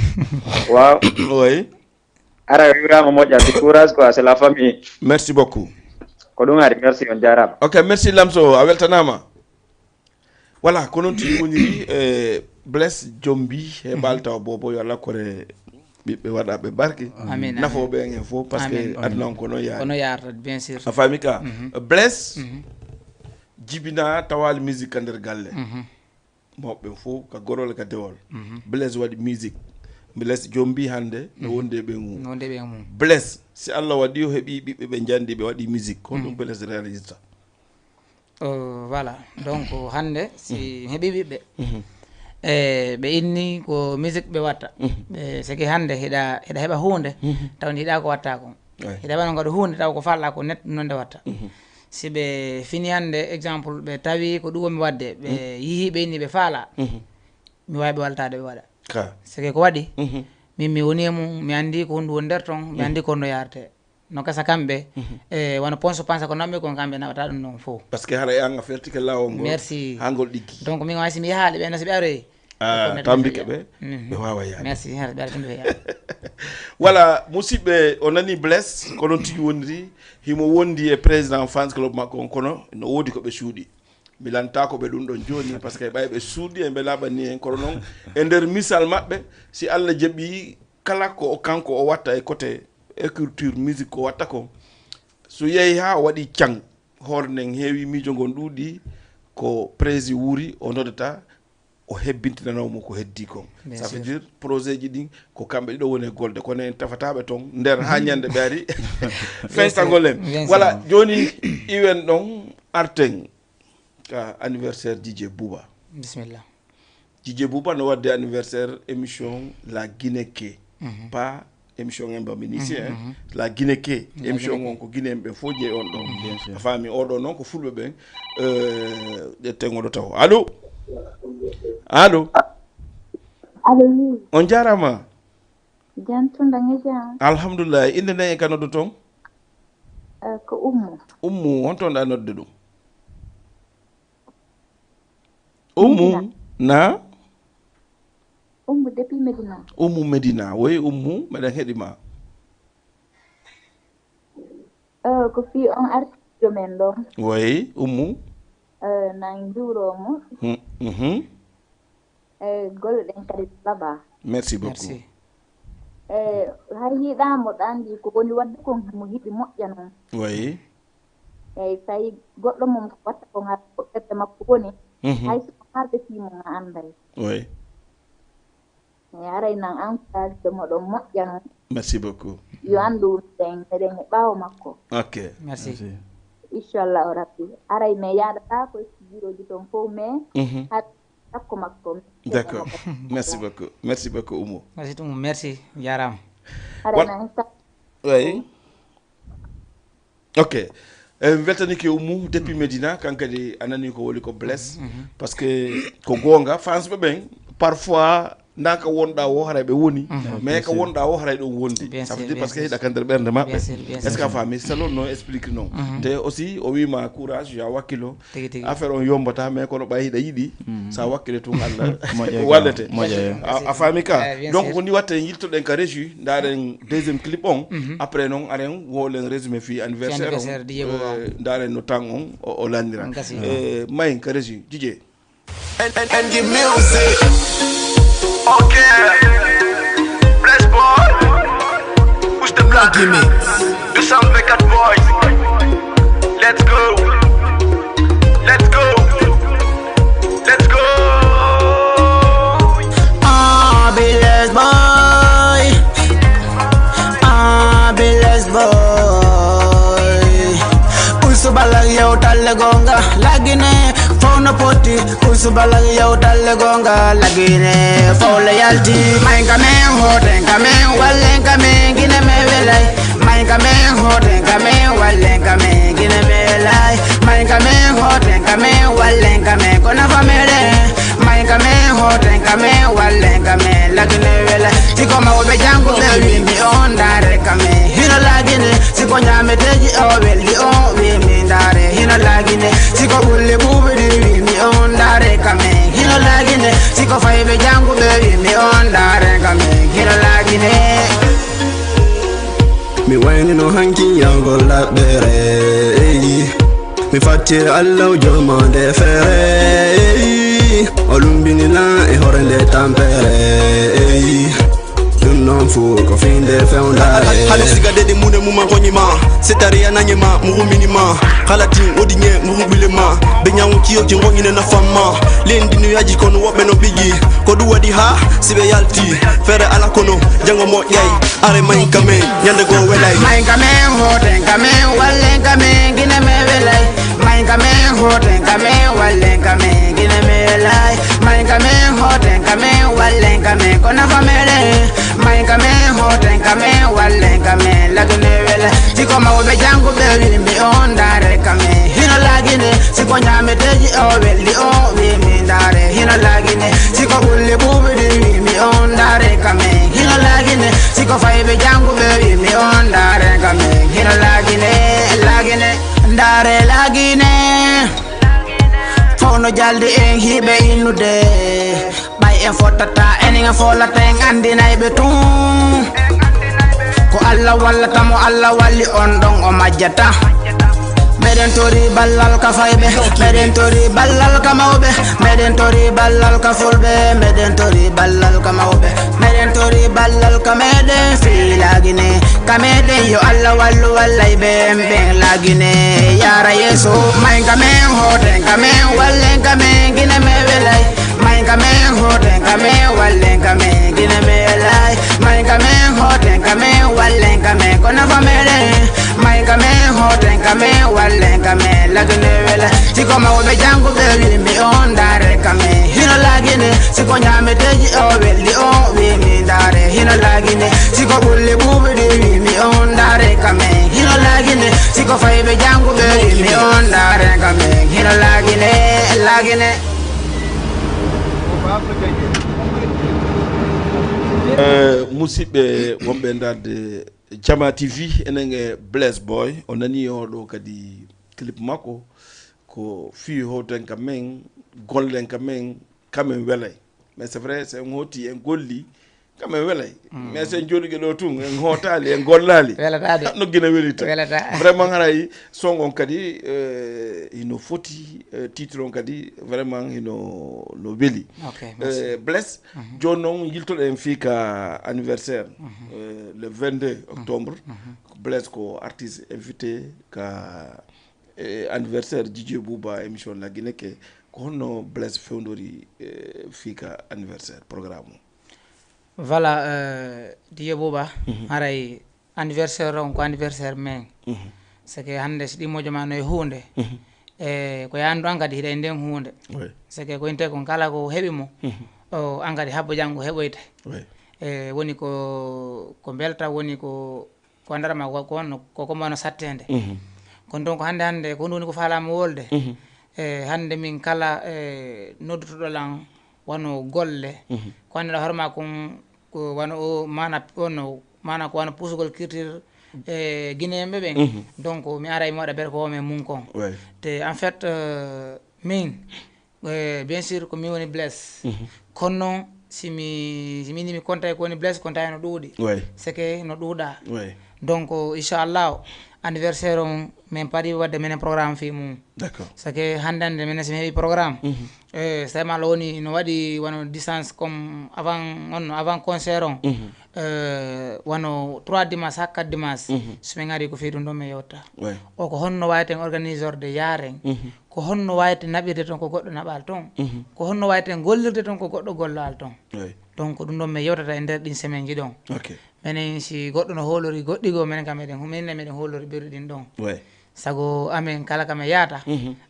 Waaw. Oui. Ara yurama moƴƴa, du courage quoi, c'est la famille. Merci beaucoup. Ko ɗum ari, merci, on jarama. Ok, merci Lamzo, a weltanama. Voilà, ko noon tigi woniri, eh, Bless Jombi e Ɓaal Tawa Bobo, yo Allah kore ɓiɓɓe waɗaɓe barke. Amin, amin. Nafooɓe en fof, parce que Amin. Aduna on ko noon yaari. Kono yaarata, bien sûr. A faami ka? Mhm. Bless Mhm. jibina tawaali musique ka nder galle. Mhm. Mawɓe fof, ka gorol e ka dewol. Mhm. Bless waɗi musique. Bless Jombi hannde, no Mhm. wondi e ɓe mum. No wondi e ɓe mum. Bless, si Allah waɗi o heɓi ɓiɓɓe ɓe njanndi, ɓe waɗi musique. Ko ɗum Mhm. Bless réalisata. Oh, voilà. Donc, hannde, si Mhm. mi heɓi ɓiɓɓe, Mhm. e, ɓe inni ko musique ɓe watta. Mhm. Ɓe, seke hannde hiɗa, hiɗa heɓa huunde, Mhm. taw ndi hiɗa ko watta kon. Ouais. Hiɗa heɓa no ngaɗa huunde, taw ko falla ko net, noon nde watta. Mhm. Si ɓe fini hannde, exemple, ɓe tawi ko ɗum woni waɗde, ɓe Mhm. yihi, ɓe inni ɓe faala, Mhm. mi waawi ɓe waltaade ɓe waɗa. Ka. Seke ko waɗi, Mhm. min mi woni e mum, mi anndi ko honɗum woni nder ton, mi Mhm. anndi ko honno yaarete. No gasa kamɓe, Mhm. e, wano ponso pansa ko namɓe kon, kamɓe nawata ɗum noon fof. Parce que hara e an a fertike laawol ngol, Merci. Haa ngol ɗiggi. Donc, min wawi si mi yahaali ɓe, no si ɓe aroyi. Ah, Ko neɗɗo tambike ɓe, Mhm. ɓe waawa yaade. Merci, hara ɓe ara tan ɓe yaha. Voilà, musidɓe, o nani Bless, ko noon tigi woniri. Himo wondi e président fans club makko on, kono no woodi ko ɓe suuɗi. Mi lantaako ɓe ɗum ɗon jooni, parce que ɓay ɓe suuɗi e ɓe laaɓani en, kono noon, e nder misal maɓɓe, si Allah jaɓi, kala ko o, kanko o watta e côté écriture, musique ko watta ko, so yehi haa o waɗi can, hoore nden heewi miijo ngon ɗuuɗi, ko prési wuuri, o noddata, o hebbintinanoo mo ko heddii kon. Bien Ça veut sûr. Dire, projet ji ɗin, ko kamɓe ɗiɗo woni e golde, kono en tafataɓe ton nder haa ñande ɓe ari. Bien sûr. Festagol en. Bien sûr. Voilà, jooni iwen ɗon, arten ka anniversaire D J Bouba. Bisimilla. D J Bouba no waɗde anniversaire émission La Guinée Ké. Mhm. Pas émission en Bambinisi, Mhm, hein. Mhm. La Guinée Ké. La émission Guinée on Ké. Ko Guinéen ɓe fof jeyi on ɗon. Bien sûr. A faami, oɗo noon ko fulɓe ɓen, euh, ƴetten oɗo taw. Allo? Allo? Allo, oui. On jaaraama. Jam tun, nde nge jam? Alhamdulillah. Innde nden e ka noddu ton? Eh, ko Ummu. Ummu, on ton ɗa nodde ɗum? Ummu, Medina. Na? Ummu depuis Medina. Ummu Medina, woy Ummu, meɗen heɗi ma. Eh, ko fii on artiijo men ɗon. Woy Ummu. Eh, na njuuroo mo. Hmm, mhm. Eh, golle ɗen kadi laaɓaa. Merci beaucoup. Merci. Eh, hay hiɗaa mo ɗa anndi ko woni waɗde kon himo hiɗi moƴƴa non. Woy. Eyi, tawi goɗɗo mum ko watta ko ngal ko ɓerde makko woni, Mhm. hay so ko haalde fii mum a annday. Oui. Eyi, aray nan encourage de moɗon moƴƴa non. Merci beaucoup. Yo anndu meɗen, meɗen e ɓaawo makko. Ok. Merci. Merci. Inchallahu rabbi. Aray mais yaaɗataa ko e studio ji ton fof, mais Mhm. har sakko makko. D'accord. Merci beaucoup. Merci beaucoup, Oumou. Merci tout, merci. Jaaraama. Aray Wal- nan sa- Oui. Ok. Eh, mi weltanike Oumou depuis Médina, kan kadi a nani ko woni ko bless. Mhm. Parce que ko goonga, fans ɓe ɓen, parfois, nda ka wonɗa wo haray ɓe woni, Mhm. mais ka Bien sûr. Wonɗa wo haray ɗon wondi. Bien Ça veut sûr, dire bien parce que sûr. Hiɗa ka nder ɓernde maɓɓe. Bien sûr, bien Est-ce que sûr. A faami? C'est long, non, explique non. Mhm. Te aussi, o wima courage, ya wakkilo. Tigi, tigi. Affaire on yombata, mais kono ɓay hiɗa yiɗi, Mhm. Sa wakkile tun Allah Moƴƴa ka, wallete. Moƴƴa. A, a faami ka? Eh, bien Donc, sûr. Ko ni watte yiltoɗen ka régie, ndaren deuxième clip on. Mhm. Après non, aren wolen résumé fi anniversaire on. Anniversaire Diego. Euh, ndaren no tan on, o, o lannira. On kasi. Eh, may ka régie, Didier. And, and, and the music. Okay. Bless boy. Push the block. Gimme. Do some make boys. Let's go. Let's go. Let's go. Ah, bless boy. Ah, bless boy. Usu balak yow talle gonga lagine. Fono poti. Usu balak yow talle gonga lagine. Fowle yalti. Main kamen, hoten kamen, wallen kamen, gine me welai. Main kamen, hoten kamen, wallen kamen, gine me welai. Main kamen, hoten kamen, wallen kamen, kona famere. Main kamen, hoten kamen, wallen kamen, lagine welai. Siko ma obe jangu be wi mi on dare kamen. Hino lagine. Siko nyame teji o weldi o wi mi dare. Hino lagine. Siko bulle bubidi wi mi on dare kamen. Hino lagine. Siko faybe jangu be wi mi on dare kamen. Hino lagine. Mi waynino hanki yawgol laɓɓere, eyi. Mi fatti Allah jomande fere, eyi. O O lumbini lan e hoore nde tampere, ey. Ɗum noon fof ko fiinde fewndaare. Hali siga dede mune muma goñi ma, setariya nañi ma, muhumini ma. Kala tin odiñe muhubile ma, ɓe ñawu ciyo ci goñine na famma. Lendi no yaji kono woɓɓe no ɓigi, ko ɗum waɗi ha si ɓe yalti. Feere ala kono, jango moƴƴay, are mayin ka men, ñande goo welay. Mayin ka men, hooten ka men, wallen ka men, gine men welay. Mayin ka men, hooten ka men, wallen ka men, gine men welay. Mayin ka men, hooten ka men, wallen ka men, ko nafa meɗen. Mayin ka men, hooten ka men, wallen ka men, lagine welay. Siko mawɓe janguɓe wi mi on ndaare ka men, hino lagine. Siko ñaameteeji o weldi o wi mi ndaare, hino lagine. Siko ɓulli ɓuuɓi ɗi wi mi on ndaare ka men, hino lagine. Siko fayɓe janguɓe wi mi on ndaare ka men, hino lagine, lagine. Ndaare lagine. Fof no jaldi en hiiɓe innude. Ɓay en fottata, enen en foolata, en anndinay ɓe tun. Ko Allah wallata mo, Allah walli on ɗon o majjata. Meɗen tori ballal ka fayɓe, meɗen tori ballal ka mawɓe, meɗen tori ballal ka fulɓe, meɗen tori ballal ka mawɓe, meɗen tori ballal ka meɗen fii lagine. Ka meɗen yo Allah wallu wallay ɓen, ɓen lagine yara yeeso. Mayen ka men, hooten ka men, wallen ka men, gine men welay. Mayen ka men, hooten ka men, wallen ka men, gine men welay. Mayen ka men, hooten ka men, wallen ka men, ko nafa meɗen. Mayen ka men, hooten ka men, wallen ka men, lagine welay. Siko mawɓe janguɓe wi mi on ndaare ka men, hino lagine. Siko ñaameteeji o weldi o wi mi ndaare, hino lagine. Siko ɓulli ɓuuɓi ɗi wi mi on ndaare ka men, hino lagine. Siko fayɓe janguɓe wi mi on ndaare ka men, hino lagine, lagine. Eh, musidɓe wonɓe e darde Jama T V, enen e Blaise Boy, o nani o ɗo kadi clip makko, ko fii hooten ka men, gollen ka men, ka men welay. Mais c'est vrai, si en hooti, en golli, ka men welay. Mais si en jooɗike ɗo tun, en hootaali, en gollaali, Welata de. No gine welita. Welata. Vraiment haray song on kadi, eh, hino foti, eh, titre on kadi, vraiment hino no weli. Ok, merci. Eh, Blaise, jooni noon yiltoɗen fii ka anniversaire, eh, le vingt-deux octobre. Blaise ko artiste invité ka, eh, anniversaire Dj Bouba émission Lagine ke. Ko honno Blaise fewndori, eh, fii ka anniversaire programme o? Voilà, euh, Dj Bouba, haray anniversaire on ko anniversaire men. C'est que hannde si ɗimmojo ma no e huunde, e ko yaandu an kadi hiɗa e nden huunde. Oui. C'est que ko inte kon kala ko heɓi mo, o an kadi habbo janngo heɓoyte. Oui. E woni ko, ko mbelta, woni ko, ko darma ko, ko honno, ko ko wano sattende. Kono donc hannde hannde ko ɗum woni ko faalama wolde. E hannde min kala, e noddutoɗo lan wano golle, ko annduɗa hoore ma kon, ko wano o mana ono mana ko wano puusugol culture e guinéen ɓe ɓen. Donc mi aray mi waɗa bere ko men mun kon. Oui. Te en fait, euh, min, euh, bien sûr ko min woni Blaise. Kono noon si mi si mi ni mi konta ko woni Blaise, konta no ɗuuɗi. Oui. C'est que no ɗuuɗa. Oui. Donc inchallah anniversaire on min pari wadde menen programme fii mum. D'accord. C'est que hannde hannde minen si mi heɓi programme, eh, sema lo woni no waɗi wano distance comme avant on, avant concert on. Eh, wano trois dimanche haa quatre dimanche, so min ngari ko fii ɗum ɗon min yewta. Oui. O ko honno wayten organisorde yaaren? Ko honno wayten naɓirde ton ko goɗɗo naɓal ton? Ko honno wayten gollirde ton ko goɗɗo gollal ton? Oui. Donc ɗum ɗon min yewtata e nder ɗin semaine ji ɗon. Ok. Minen si goɗɗo no hoolori goɗɗi goo, minen kam meɗen hu- minen meɗen hoolori ɓerɗi ɗin ɗon. Oui. Sago amen kala ka mi yaata,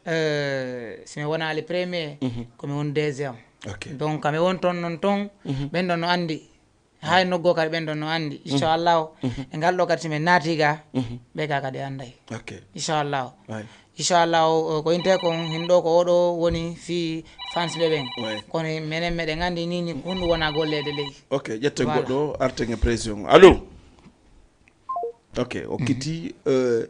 eh, si mi wonaali premier, ko mi won deuxième. Ok. Donc ka mi won ton non ton, ɓen ɗon no anndi. Hay noggo kadi ɓen ɗon no anndi. Inchallahu e ngal ɗo kadi si min naati ga, ɓe ga kadi annday. Ok. Inchallahu. Oui. Inchallahu, o, ko inte kon hin ɗo ko oɗo woni fii fans ɓe ɓen. Oui. Kono menen meɗen anndi ni ni ko hunde wona golleede ley. Ok, ƴetten Voilà. Goɗɗo arten e pression. Allô? Ok, o kitti, euh,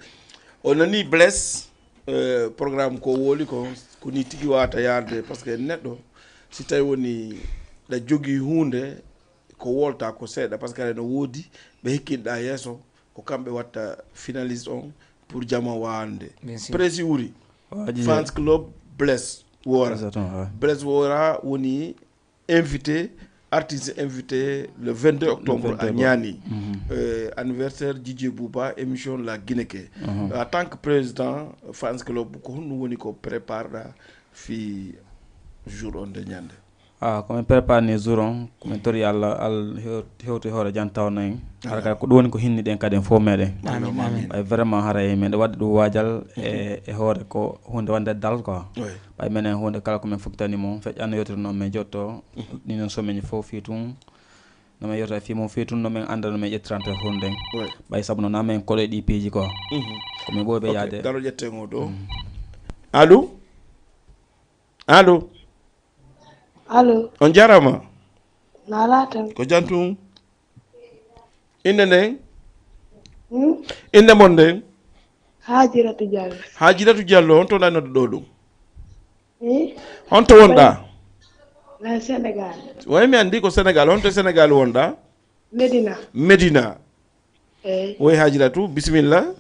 o nani Blaise, euh, programme ko woli ko, ko ni tigi wata yarde, parce que neɗɗo si tawi woni ɗa jogii huunde ko wolta ko seeɗa, parce que aɗa no woodi ɓe hikkinɗa yeeso, ko kamɓe watta finaliste on pour jama wande. Bien sûr. Prési wuri. Waji Fans club Blaise. Wora. Exactement, ouais. Blaise Wora woni invité, artiste invité le vingt-deux octobre à Niani. Euh, anniversaire Didier Bouba, émission La Guinée. En tant que président fans club, ko honno woni ko préparé fi jour on de ñande? Ah, ko min préparé ni jour on, ko min tori Allah, Allah hew- hewti hoore jan tawno en. Hara kay ko ɗum woni ko hinni ɗen kadi en fof meɗen. Amin, amin. Ɓay vraiment haray meɗen waɗde ɗum waajal e, e hoore ko hunde wonde dal quoi. Ɓay menen hunde kala ko min fokkitani mo, feƴƴa no yewtere noon min jotto, ɗin noon someji fof fii tun, no min yewta fii mum fii tun, no min annda no min ƴettiranta hunde nden. Ɓay sabu noon amen koɗo e ɗi piiji quoi. Ko min ɓooy ɓe yaade. Daro ƴetten o ɗo. Allo? Allo? Allo? On jarama. Nala tan. Ko jantum? Innde nden? Hmm? Innde mon nden? Hajiratu Diallo. Hajiratu Diallo, on to noddu ɗo ɗum? Eh? On to wonɗa? Na Sénégal. Way mi andi ko Sénégal, on to Sénégal wonɗa? Medina. Medina. Eyi. Woy Hajiratu, bisimilla.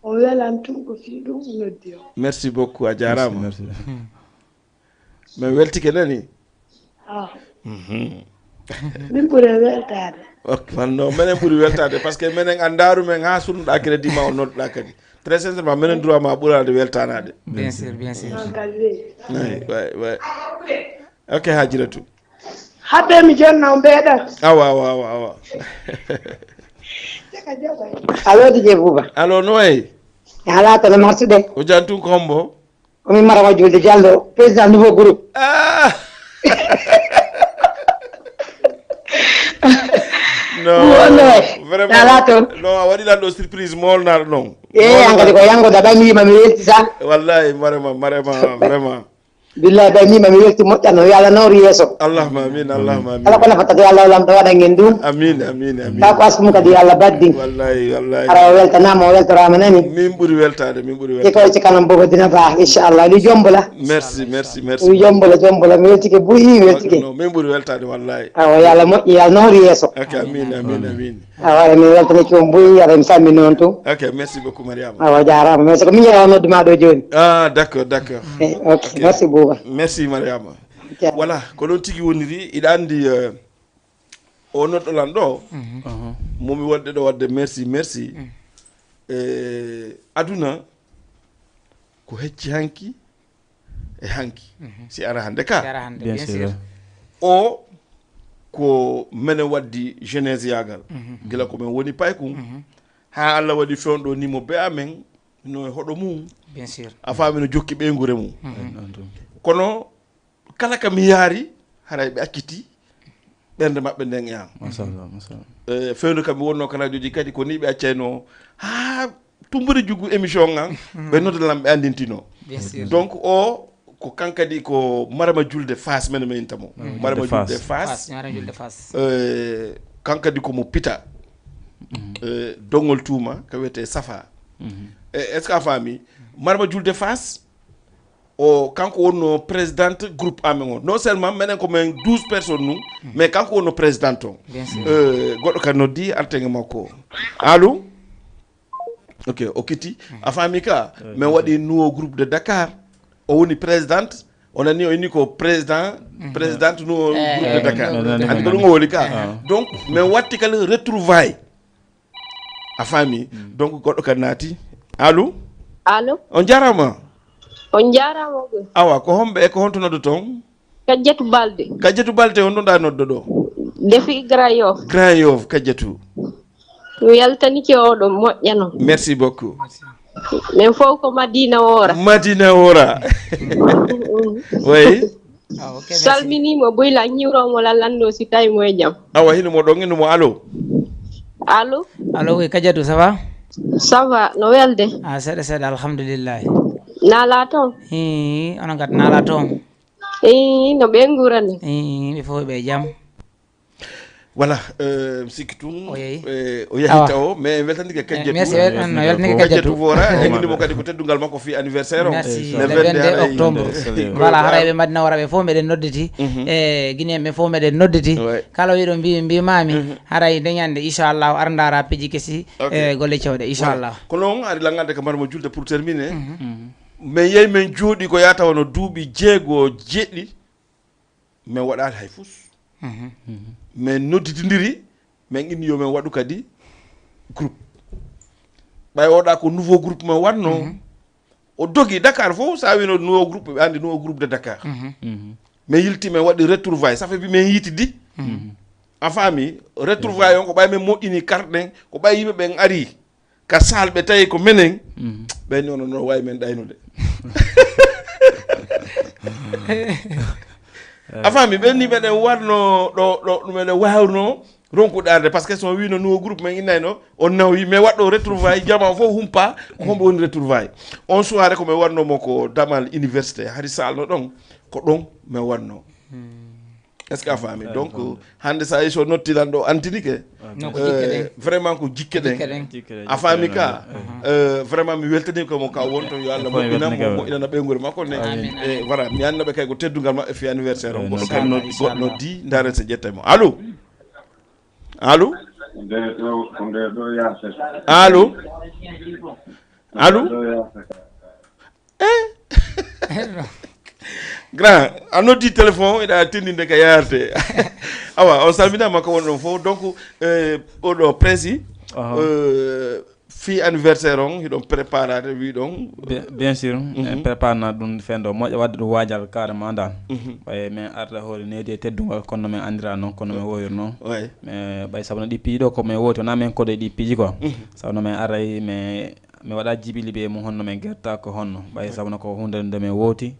On welan tun ko fii ɗum noddi o. Merci beaucoup, a jarama. Merci, merci. Min weltike nani. Ah. Min ɓuri weltaade. Ok, man no menen ɓuri weltaade parce que menen anndaru men ha sunnuɗa crédit ma o nodduɗa kadi. Très sincèrement menen droit ma ɓurade weltanade. Bien sûr, bien sûr. Ay, way, way. Ok, Hajiratu. Habbe mi jonna on beeɗa. Awa, awa, awa, awa. Allo, DJ Bouba. Allo, no way? Ala to no martude. O jantu ko hombo? Ko min Marama Julde Diallo, président nouveau groupe. Ah! No, vraiment. Ala to. No, a waɗi lan ɗo surprise molnaɗo non. Eh, an kadi ko yango da ɓami ma mi welti sa. Wallahi, Marama, Marama, vraiment. Billahi ɓay mima mi welti moƴƴano yo Allah nawru yeeso. Allahumma amin, Allahumma amin. Kala ko nafata ko yo Allah lamɗo waɗa ngen ɗum. Amin, amin, amin. Ka ko askum kadi yo Allah baddin. Wallahi, wallahi. Ara o weltanama o weltorama nani. Min ɓuri weltade, min ɓuri weltade. Eko ci kanam bobo dina ba inchallah li jombola. Merci, merci, merci. Li jombola, jombola mi weltike buyi mi weltike. No, min ɓuri weltade wallahi. Awa yo Allah moƴƴi yo Allah nawru yeeso. Ok, amin, amin, amin. Awa emin weltanike on buy aɗa mi sammi noon tun. Ok, merci beaucoup Mariama. Awa jarama mais soko min jeewa noddu ma ɗo joni. Ah, d'accord, d'accord. Eh, ok, merci Bouba. Merci Mariama. Voilà, ko ɗon tigi woniri. Iɗa andi, euh, o nodɗo lan ɗo momi wonde ɗo wadde merci, merci. Eh, aduna ko hecci hanki e hanki. Si ara hande ka. Si ara hande, bien sûr. O ko mene waddi genèse yagal. Gila ko men woni paykun. Ha Allah waɗi fewndo ni mo be amen no e hoɗo mum. Bien sûr. A faami no jokki ɓeynguure mum. Kono kala ka mi yaari haray ɓe acciti ɓernde maɓɓe nden e am. Machallah, machallah. Eh, fewndo kam mi wonno ka radioji kadi ko ni ɓe accayno ha tumburi jugu émission ngan ɓe nodda lam ɓe andintino. Bien sûr. Donc o ko kankadi ko Marama Julde Fass men men tamo. Marama Julde Fass. Fass, Marama Julde Fass. Eh, kankadi ko mo pita. Eh, dongol tuuma ka wiyete Safa. Eh, est-ce que a faami? Marama Julde Fass o kanko wonno présidente groupe amen o. Non seulement menen ko men douze personnes nu mais kanko wonno présidente o. Euh, goɗɗo kadi noddi artenge makko. Allo? Ok, o kitti. A faami ka? Min waɗi nouveau groupe de Dakar. O woni présidente. O nani o inni ko président, présidente nouveau groupe de Dakar. Andi ko ɗum o woni ka. Donc min watti kala retrouvaille. A faami? Donc goɗɗo kadi naati. Allo? Allo? On jarama. On jarama ko. Awa ko homɓe e ko honto noddo toon? Kajjatu Balde. Kajjatu Balde on ɗon ɗa noddo ɗo? Defi Grand Yoff. Grand Yoff Kajjatu. Mi weltanike oɗo moƴƴano. Merci beaucoup. Min fof ko Madina Wora. Madina Wora. Oui. Ah, ok, merci. Salminimo Boyla, ñiwromo lallanno si tawi mo e jam. Awa hino mo ɗon ino mo allo. Allo? Allo, oui, Kadiatou, ça va? Ça va, no welde? Ah, seeɗa seeɗa, alhamdulillah. Nala toon? Ii, onon kadi nala toon? Ii, no ɓe ngurani? Ii, ɓe fof ɓe jam. Voilà, euh, mi sikki tun o yehi tawo mais en weltanike Kadiatou. Merci, en weltanike Kadiatou. Wora en innimo kadi ko teddungal makko fi anniversaire o. Merci. Le vingt-deux octobre. Voilà, haray ɓe Madina Wora ɓe fof meɗen nodditi. E Guinéen ɓe fof meɗen nodditi. Kala wiɗo mbi mbimami haray nde ñande inchallah ar ndara piiji kesi. E golle cewɗe inchallah. Ko noon ari langande ka mbarmo julde pour terminer. Min yehi min jooɗi ko yaata wano duuɓi jeego jeɗɗi, min waɗaali hay fus. Min nodditindiri, min inni yo min waɗu kadi groupe. Ɓay oɗa ko nouveau groupe min waɗno, o dogi Dakar fof, sa wino nouveau groupe, ɓe andi nouveau groupe de Dakar. Min yilti, min waɗi retrouvaille, ça fait bi min yitidi. A faami, retrouvaille on ko ɓay min moƴƴini carte ɗen, ko ɓay yimɓe ɓen ari ka salle, ɓe tawi ko menen. Ɓen ni ono no wawi min ɗaynude. A faami, ɓen ni meɗen warno ɗo ɗo meɗen wawno ronkude arde, parce que so wino nouveau groupe min innayno on nawi, mais waɗɗo retrouvaille, jama fof humpa ko homɓe woni retrouvaille. On soirée ko min warnomo ko damal université, hari salno ɗon, ko ɗon min warno. Est-ce que a faami? Donc hande sa yehi so nottilan ɗo antinike. Non, ko jikke ɗen. Vraiment ko jikke ɗen. A faami ka? Vraiment mi weltani ko mo ka wonto, yo Allah moƴƴina mo, moƴƴinana ɓeynguure makko ne. E voilà, mi annda ɓe kay ko teddungal maɓɓe fi anniversaire on. Goɗɗo kadi noddi, goɗɗo noddi, ndaren so ƴettay mo. Allo? Allo? Allo? Allo? Eh? Grand, a noddi téléphone, eɗa tindinde ka yarte. Awa, on salminama ko wonɗon fof. Donc, euh, oɗo prési, euh, fi anniversaire on, hiɗon préparade, wiɗon. Bien, bien sûr, en préparana ɗum fendo moƴƴa wadde ɗum waajal carrément dal. Ɓay min arda hoore needi e teddungal, kono min andira noon, kono min woyir noon. Mais ɓay sabu no ɗi piiɗo ko min wowti, wona min koɗo e ɗi piiji quoi. Sabu no min aray, mais mi waɗa jibili ɓe mum honno min gerta ko honno. Ɓay sabu no ko hunde nde min wowti.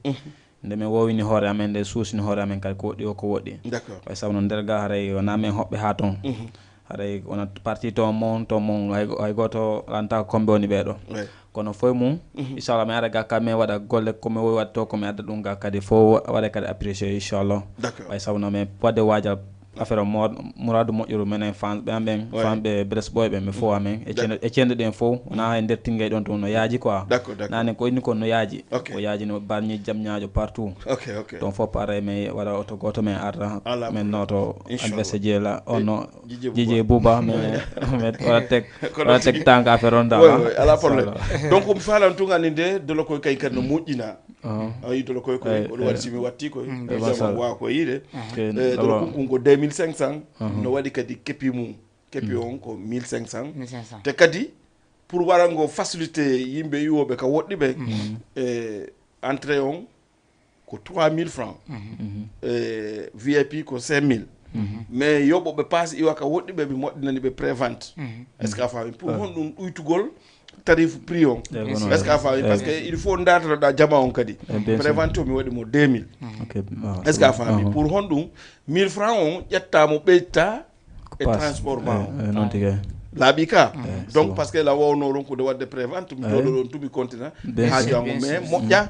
Nde min wowini hoore amen, nde suusini hoore amen kadi ko woɗɗi o ko woɗɗi. Ɓay sabu no nder ga haray wona min hoɓɓe ha toon. Haray wona parti toon mon, toon mon, hay, hay gooto alanta ko kombe woni ɓeeɗo. Kono foye mum, inchallah, mi ara ga ka min waɗa golle ko mi wowi waɗde to, ko mi adda ɗum ga kadi fof waɗa kadi apprécié, inchallah. Ɓay sabu no min wadde waajal affaire o mo-, muradu moƴƴuru menen fanɓe am ɓen, fanɓe Blaise Boy ɓen, ɓe fof amen e cende, e cende ɗen fof, wona hay nder Tingay ɗon tun no yaaji quoi. Nane ko inni kon no yaaji. Ko yaaji no barñi jam ñaajo partout. Ɗon fof pareil, mais waɗa oto gooto men arta, men noto anniversaire jeela, on no Jije Buba, mais, mais waɗa tek, waɗa tek tanga affaire on dal. Ala problème. Donc mi faalan tun anni nde dolo koy kay kadi no moƴƴina. Ayi, dolo koy koy, oɗo waɗi si mi watti koy. Jama wa ko yiide. Dolo kun kun ko deux mille cinq cents. No waɗi kadi kepi mum. Kepi on ko mille cinq cents. Te kadi, pour waɗango facilité yimɓe iwoɓe ka woɗɗi ɓe, e entrée on ko trois mille francs. E V I P ko cinq mille. Mais yoɓoɓe passe iwa ka woɗɗi ɓe, mi moƴƴinani ɓe prévente. Est-ce que a faami? Pour honɗum ɗuytugol tarif prix on? Est-ce que a faami? Parce que il faut ndartoɗa jama on kadi. Prévente o mi waɗi mo deux mille. Est-ce que a faami? Pour honɗum mille francs on ƴetta mo ɓeyta e transport ma o? Laaɓi ka. Donc parce que la wawno ronkude wadde prévente, mi jooɗo ɗon tumi continent. Haaju ango mais moƴƴa.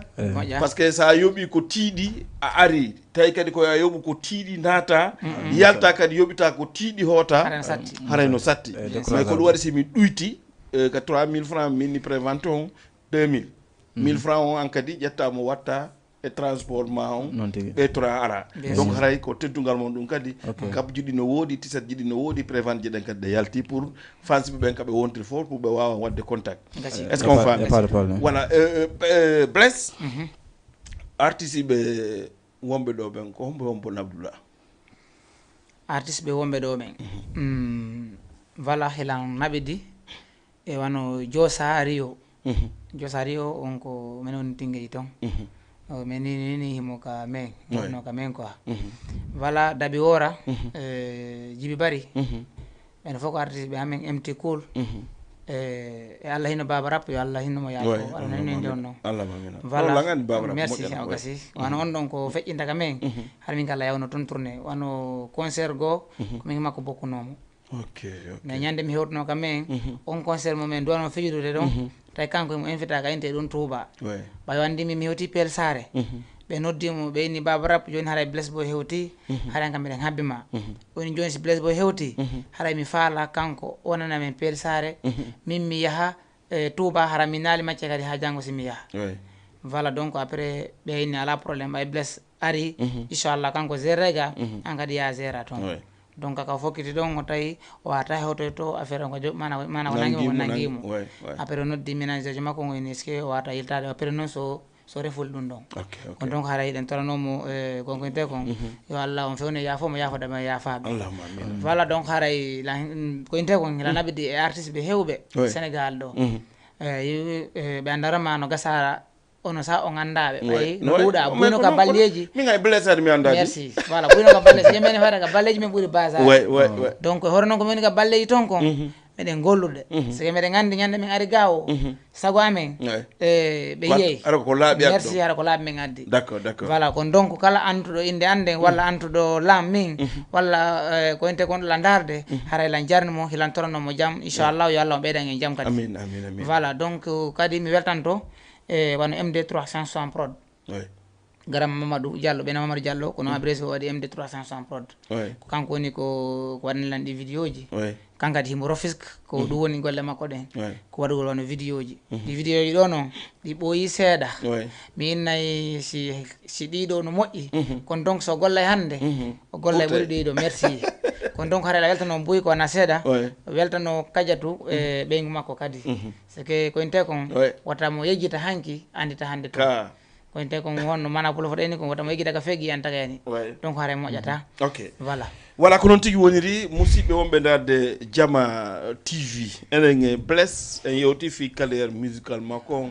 Parce que sa yoɓi ko tiiɗi, a ari tawi kadi ko ya yoɓu ko tiiɗi naata, yalta kadi yoɓita ko tiiɗi hoota, haray no satti. Mais ko ɗum waɗi si mi ɗuyti, eh, ka trois mille francs, min ni prévente on deux mille. Mille francs on an kadi ƴetta mo watta e transport ma on. Ɓe tora ara. Donc haray ko teddungal mon ɗum kadi. Kabji ɗi no woodi, tisat ji ɗi no woodi, prévente ji ɗen kadi ɗe yalti pour fans ɓe ɓen kaɓe wontiri fof pour ɓe wawa wadde contact. Est-ce qu'on faami? Voilà, euh, euh, Blaise, artiste ɓe wonɓe ɗo ɓen ko hombo hombo nabduɗa? Artiste ɓe wonɓe ɗo ɓen. Mm, voilà, helan naɓidi e wano Josa Rio. Josa Rio on ko men woni tingeji ton. O men ni, ni, ni himo ka men, wonno ka men quoi. Voilà, Dabi Wora, eh, Jibi Bari. Ɓen fof ko artiste ɓe amen, M T Cool. E, e Allah hino Baba Rap, yo Allah hino mo yaafo. Voilà. Merci, o gasi. Wano on ɗon ko feƴƴinta ka men. Har min kala yawno ton tourné. Wano concert go, ko min makko bokkunomo. Mais ñande mi hewtuno ka men, on concert mo men duwano fijudude ɗon, tawi kanko himo invita ka inte ɗum Touba. Ɓay o andi min mi hewti Peel Saare. Ɓe noddi mo, ɓe inni Baba Rap, joni haray Blaise Boy hewti, haray kam miɗen habbi ma. Woni joni si Blaise Boy hewti, haray mi faala kanko wonana men Peel Saare, min mi yaha, e, Touba, hara mi naali macce kadi ha janngo si mi yaha. Voilà, donc après ɓe inni ala problème, ɓay Blaise ari, inchallah kanko Zerega, an kadi ya Zera toon. Donc ka fokkiti ɗon o tawi o wata hewtoy to affaire on ko joɓi mana mana ko nangi mo nangi mo. Après o noddi ménager makko ngo ini est-ce que o wata yiltade après noon so so reful ɗum ɗon. Kon donc haray ɗen toranomo e gonkoyinte kon yo allah on fewne yaafo mo yaafo dama yaafaɓe. Voilà donc haray ko inte kon hila naɓidi e artiste ɓe hewɓe sénégal ɗo. Eyi ɓe andarama no gasara. Ono sa o gandaɓe ɓay no ɗuuɗa buyno ka balleji. Min ay blessade mi andaji. Merci. Voilà buyno ka balleji yemene fata ka balleji min ɓuuri basar. Donc hoore noon ko min woni ka balleji ton kon meɗen gollude sike meɗen gandi ñande min ari gawo sago amen ɓe yeey. Hara ko laaɓi merci hara ko laaɓi min addi. D'accord, d'accord. Voilà kon donc kala antuɗo inde anden walla antuɗo lam min walla ko inte kon la darde haray lan jarni mo hilan torano mo jam inchallah yo allah o ɓeydan en jam kadi. Amin, amin, amin. Voilà donc kadi mi weltanto e wano M D trois cent soixante prod. Garam mamadou diallo ɓena mamadou diallo kono adresse o waɗi M D trois cent soixante prod. Ko kanko woni ko ko waɗani lan ɗi vidéo ji. Kankadi himo rofisk ko ɗum woni golle makko ɗen. Ko waɗugol wano vidéo ji ɗi vidéo ji ɗo noon ɗi ɓooyi seeɗa. Mi innay si si ɗiɗo no moƴƴi kono donc so gollay hannde o gollay ɓuri ɗiɗo merci. Kono donc haray la weltano mbuy ko wona seeɗa weltano kajatu e ɓeyngu makko kadi. C'est que ko inte kon wata mo yejjita hanki andita hannde to. Ko inte kon honno mana pulo foɗeni kon wata mo yejjita ka fegi an tagayani. Donc haray moƴƴata. Ok. Voilà. Voilà ko noon tigi woniri musidɓe wonɓe darde jama T V enen e bless en yewti fi carrière musical makko on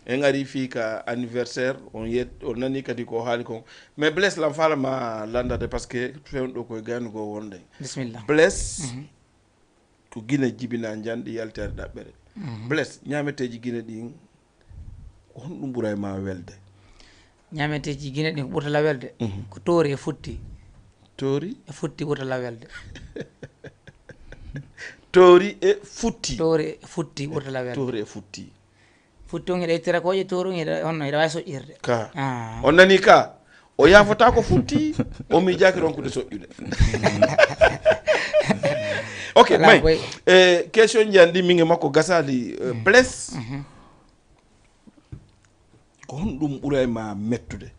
en ari fi ka anniversaire on yet on nani kadi ko haali kon mais bless lan faalama landade parce que fewndo koye gayno goo wonde. Bismillah. Bless. Ko gine jibina njanɗi yaltere ɗaɓɓere. Bless ñameteeji gine ɗin ko honɗum ɓuray ma welde? Ñameteeji gine ɗin ko ɓurtala welde ko toori e futti. Toori e futti ɓurtala welde. Toori e futti. Toori e futti ɓurtala welde. Toori e futti. Futti on hiɗa ittira kooƴe toori on hiɗa honno hiɗa waawi soƴƴirde ka. On nani ka o yaafata ko futti o miijaaki ronkude soƴƴude. Ok may e question ji an ɗi min e makko gasali bless ko honɗum ɓuray ma mettude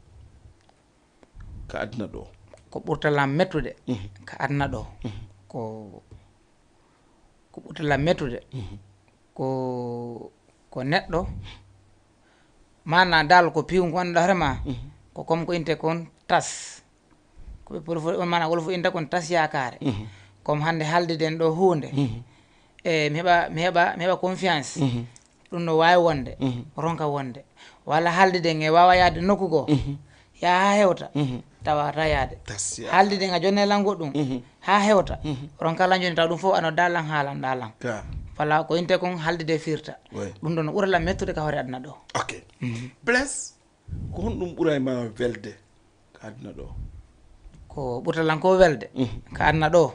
ka aduna ɗo? Ko ɓurtalam mettude ka aduna ɗo ko ko ɓurtalam mettude ko ko neɗɗo mana dal ko piwngu annduɗa hoore ma ko comme ko inte kon tas ko ɓe poti foti on mana wolof inta kon tas yakare comme hannde haalduɗen ɗo hunde e mi heɓa mi heɓa mi heɓa confiance ɗum no wawi wonde ronka wonde walla haalduɗen e wawa yaade nokku goo yaha ha hewta tawa ta yaade haalduɗen a jonnay lan goɗɗum ha hewta ronka lan joni taw ɗum fof ano dalan haalan ɗalan walla ko inte kon haaldude firta ɗum ɗon no ɓura lan mettude ka hoore aduna ɗo. Ok. Bless ko honɗum ɓuray ma welde ka aduna ɗo? Ko ɓurta lan ko welde ka aduna ɗo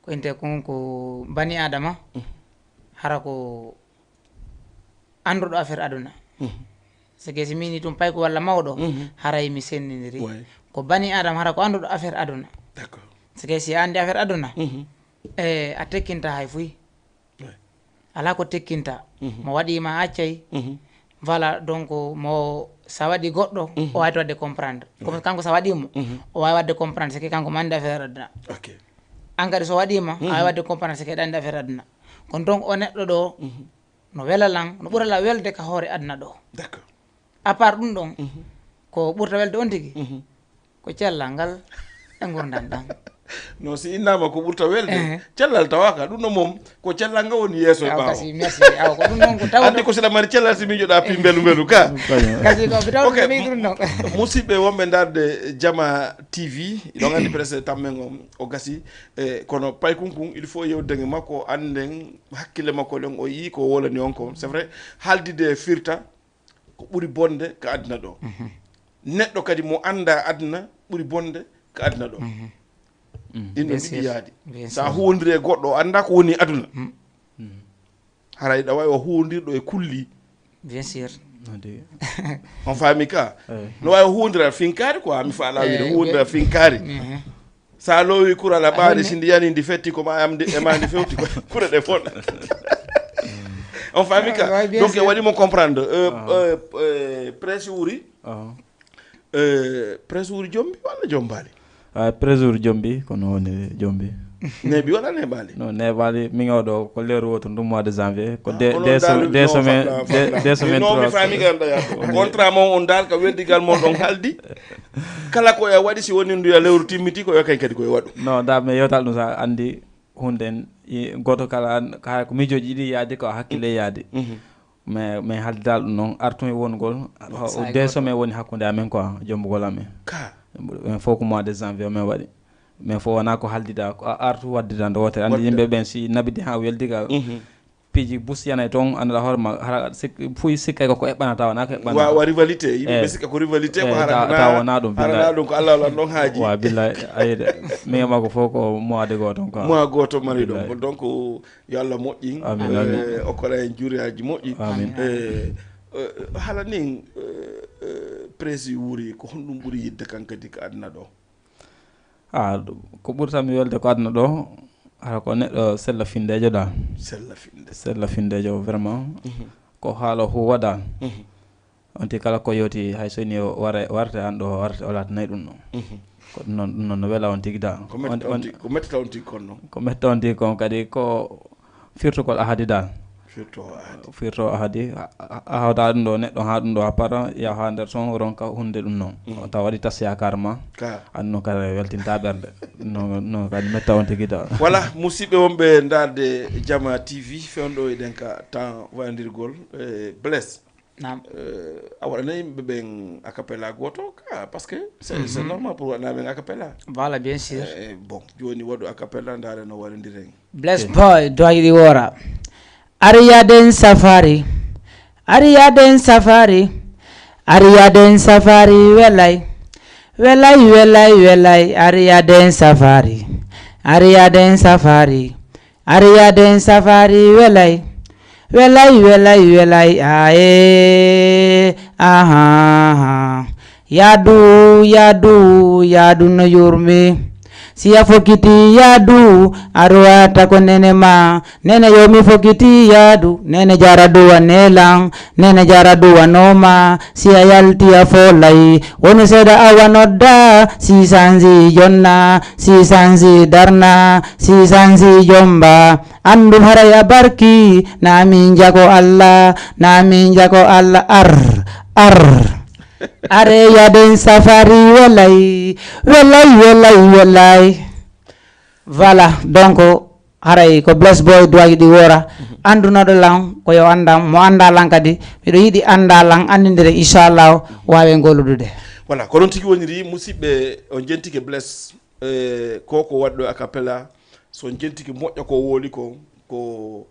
ko inte kon ko bani adama hara ko annduɗo affaire aduna seke si mini tum payko walla mawɗo haray mi sendiniri ko bani adama hara ko annduɗo affaire aduna seke si a anndi affaire aduna e a tekkinta hay fuy ala ko tekkinta mo waɗima accay voilà donc mo sa waɗi goɗɗo o wawi to waɗde comprendre comme kanko sa waɗimo o wawi waɗde comprendre seke kanko mande affaire aduna an kadi so waɗima a wawi waɗde comprendre seke ɗande affaire aduna kono donc o neɗɗo ɗo no wela lan no ɓurala welde ka hoore aduna ɗo à part ɗum ɗon ko ɓurta welde on tigi ko cellal ngal e gurdam ɗam. No si innama ko ɓurta welde cellal tawaka ɗum ɗo moom ko cellal ngal woni yeeso e ɓawo kasi merci aw ko ɗum ɗon ko taw andi ko siɗa mari cellal si mijoɗa pi mbelu mbelu ka kasi ko mi taw ɗum ɓeydi ɗum ɗon. Musidɓe wonɓe darde jama T V ɗon andi presque tammen on o gasi e kono paykunkun il faut yewdege makko anden hakkille makko ɗen o yii ko wolani on ko c'est vrai haaldide firta ko ɓuri bonde ka aduna ɗo neɗɗo kadi mo anda aduna ɓuri bonde ka aduna ɗo ɗin no ɗiɗi yaadi sa huwodiri e goɗɗo o anda ko woni aduna haray ɗa wawi o huwodirɗo e kulli bien sûr on faami ka no wawi o huwodira finkaari quoi mi faala wiide huwodira finkaari sa loowi kura la ɓaari si ndi yani ndi fetti ko ma am ndi e ma ndi fewti ko kure ɗe fon on faami ka donc e waɗi mo comprendre presse wuri presse wuri jombi walla jombali Ah, présur jombi, kono woni jombi. Neeɓi wala neeɓaali? No, neeɓaali. Min o ɗo ko leeru wooto ndu mois de janvier. Ko de, de, de semaine, de, de semaine. Non, mi faami ganduɗa. Contrat mon on dal ka weddigal mon ɗon haldi. Kala ko e waɗi, si woni ndu ya lewru timmiti, ko yo kay kadi ko e waɗu. Non, da, mais yewtal ɗum sa andi hunde en, i-, goto kala an, kala ko miijoji ɗiɗi yaadi, ko hakkille yaadi. Mais, mais haalde dal ɗum noon, artumi wongol, deux semaines woni hakkunde amen quoi, jombugol amen. Ka. Men fof ko mois de janvier men waɗi. Men fof wona ko haaldida, ko a-, artu waddida nde wootere. Andi yimɓe ɓen si nabidi ha weldi ka, piiji bus yanay toon, annduɗa hoore ma, hara sik-, fuy sikkay ko ko eɓɓanata, wona ko eɓɓanata. Wa, wa rivalité, yimɓe ɓe sikka ko rivalité, ko hara tawa wona ɗum, hara ɗum ko Allah wala ɗon haaji. Wa, billahi, ayde. Mi yema ko fof ko mois de gooto quoi. Mois gooto mari ɗum. Donc, yo Allah moƴƴin. Amin, amin. Eh, okkora en juriyaji moƴƴi. Amin. Eh, eh, hala nin, eh, eh, prési wuuri, ko honɗum ɓuri yidde kan kadi ko aduna ɗo? Ah, ko ɓurtanmi welde ko aduna ɗo, hara ko neɗɗo sella findejo dal. Sella finde. Sella findejo vraiment. Ko haala huwa dal. On tigi kala ko yewti, hay so ni o ware, warte an ɗo, warte o laatanay ɗum ɗo. Ko ɗum noon, ɗum noon no wela on tigi dal. Ko metta on tigi, ko metta on tigi kon noon. Ko metta on tigi kon kadi ko firtugol ahadi dal. Firto ahadi. Firto ahadi. A, a, a hawta ɗum ɗo neɗɗo ha ɗum ɗo a para, ya ha nder toon ronka hunde ɗum noon. O tawa waɗi tas yaakaar ma. Ka. An noon kadi weltinta ɓernde. Noon, noon kadi metta on tigi dal. Voilà, musidɓe wonɓe ndaarde Jama T V, fewndo eɗen ka temps wayandirgol, eh, Blaise. Naam. Eh, a waɗana yimɓe ɓen a cappella gooto ka, parce que c'est, c'est normal pour waɗana ɓen a cappella. Voilà, bien sûr. Eh, bon, jooni waɗu a cappella, ndaare no waɗondiren. Blaise Boy, doy ɗi woora. Ariyaden safari. Ariyaden safari. Ariyaden safari, welay. Welay, welay, welay. Ariyaden safari. Ariyaden safari. Ariyaden safari, welay. Welay, welay, welay, aye, aha, aha. Yaadu, yaadu, yaadu no yurmi. Si a fokkiti yaadu, a rowata ko nene ma. Nene yo mi fokkiti yaadu, nene jara duwa nelan, nene jara duwa noma. Si a yalti a folay, wonu seeda awa nodda, si sanzi jonna, si sanzi darna, si sanzi jomba. Andu haray a barki, na min jako Allah, na min jako Allah, ar, ar. Are yaden safari, welay, welay, welay, welay. Voilà, donc, haray ko Blaise Boy duwaji ɗi woora. Andunoɗo lan, ko yo andam, mo anda lan kadi, miɗo yiɗi anda lan, andindire, inchallah, wawe ngoludude. Voilà, ko ɗon tigi woniri, musidɓe, on jentike Blaise, eh, ko ko waɗɗo a cappella, so jentike moƴƴa ko woli ko, ko,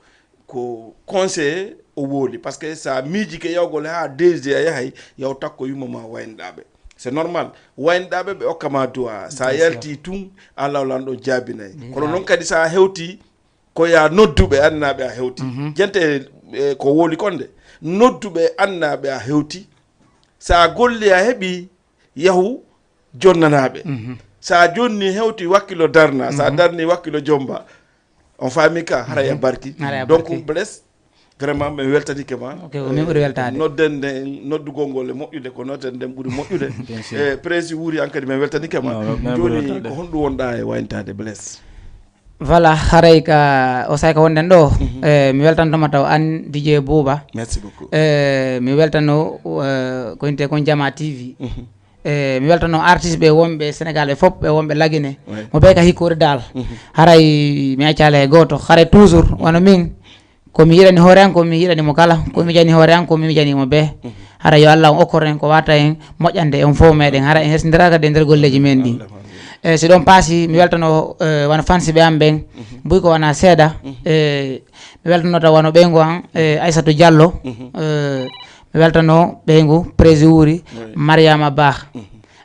ko conseiller o woli, parce que sa miijike yawgol ha D G a yahay, yaw takko yumma ma waynɗaɓe. C'est normal. Waynɗaɓe ɓe okka ma duwa. Sa yalti tun, Allah lan ɗon jaabinay. Kono noon kadi sa hewti, ko ya nodduɓe annaɓe a hewti. Jente, eh, ko woli konde. Nodduɓe annaɓe a hewti. Sa golli a heɓi, yahu jonnanaɓe. Sa jonni hewti wakkilo darna, sa darni wakkilo jomba. On faami ka, haray a barki. Haray a barki. Donc, Blaise, vraiment, mi weltanike ma. Ok, ko min ɓuri weltaade. Nodden nden, noddugol ngol e moƴƴude, ko nodden nden ɓuri moƴƴude. Bien sûr. Eh, prési wuuri an kadi, mi weltanike ma. Non, non, min ɓuri weltaade. Jooni, ko honɗum wonɗa e wayntaade, Blaise? Voilà, haray ka o sayka wonɗen ɗo. Eh, mi weltantoma taw an, D J Bouba. Merci beaucoup. Eh, mi weltano, eh, ko inte kon Jama T V. Eh, mi weltano artiste ɓe wonɓe Sénégal ɓe fof, ɓe wonɓe Lagine. Mo ɓe ka hikkoore dal. Haray mi accala e gooto. Haray toujours, wano min, ko mi yiɗani hoore an, ko mi yiɗani mo kala. Ko mi yiɗani hoore an, ko mi yiɗani mo ɓe. Haray yo Allah on okkor en ko wata en moƴƴande en fof meɗen. Haray en hesdindiraka de nder golleji men ɗi. Eh, si ɗon paasi, mi weltano, eh, wano fansi ɓe am ɓen. Buy ko wona seeɗa. Eh, mi weltano taw wano ɓeyngu an, eh, Aissatou Diallo. Eh, mi weltano ɓeyngu Prési Wuri, Mariama Ba.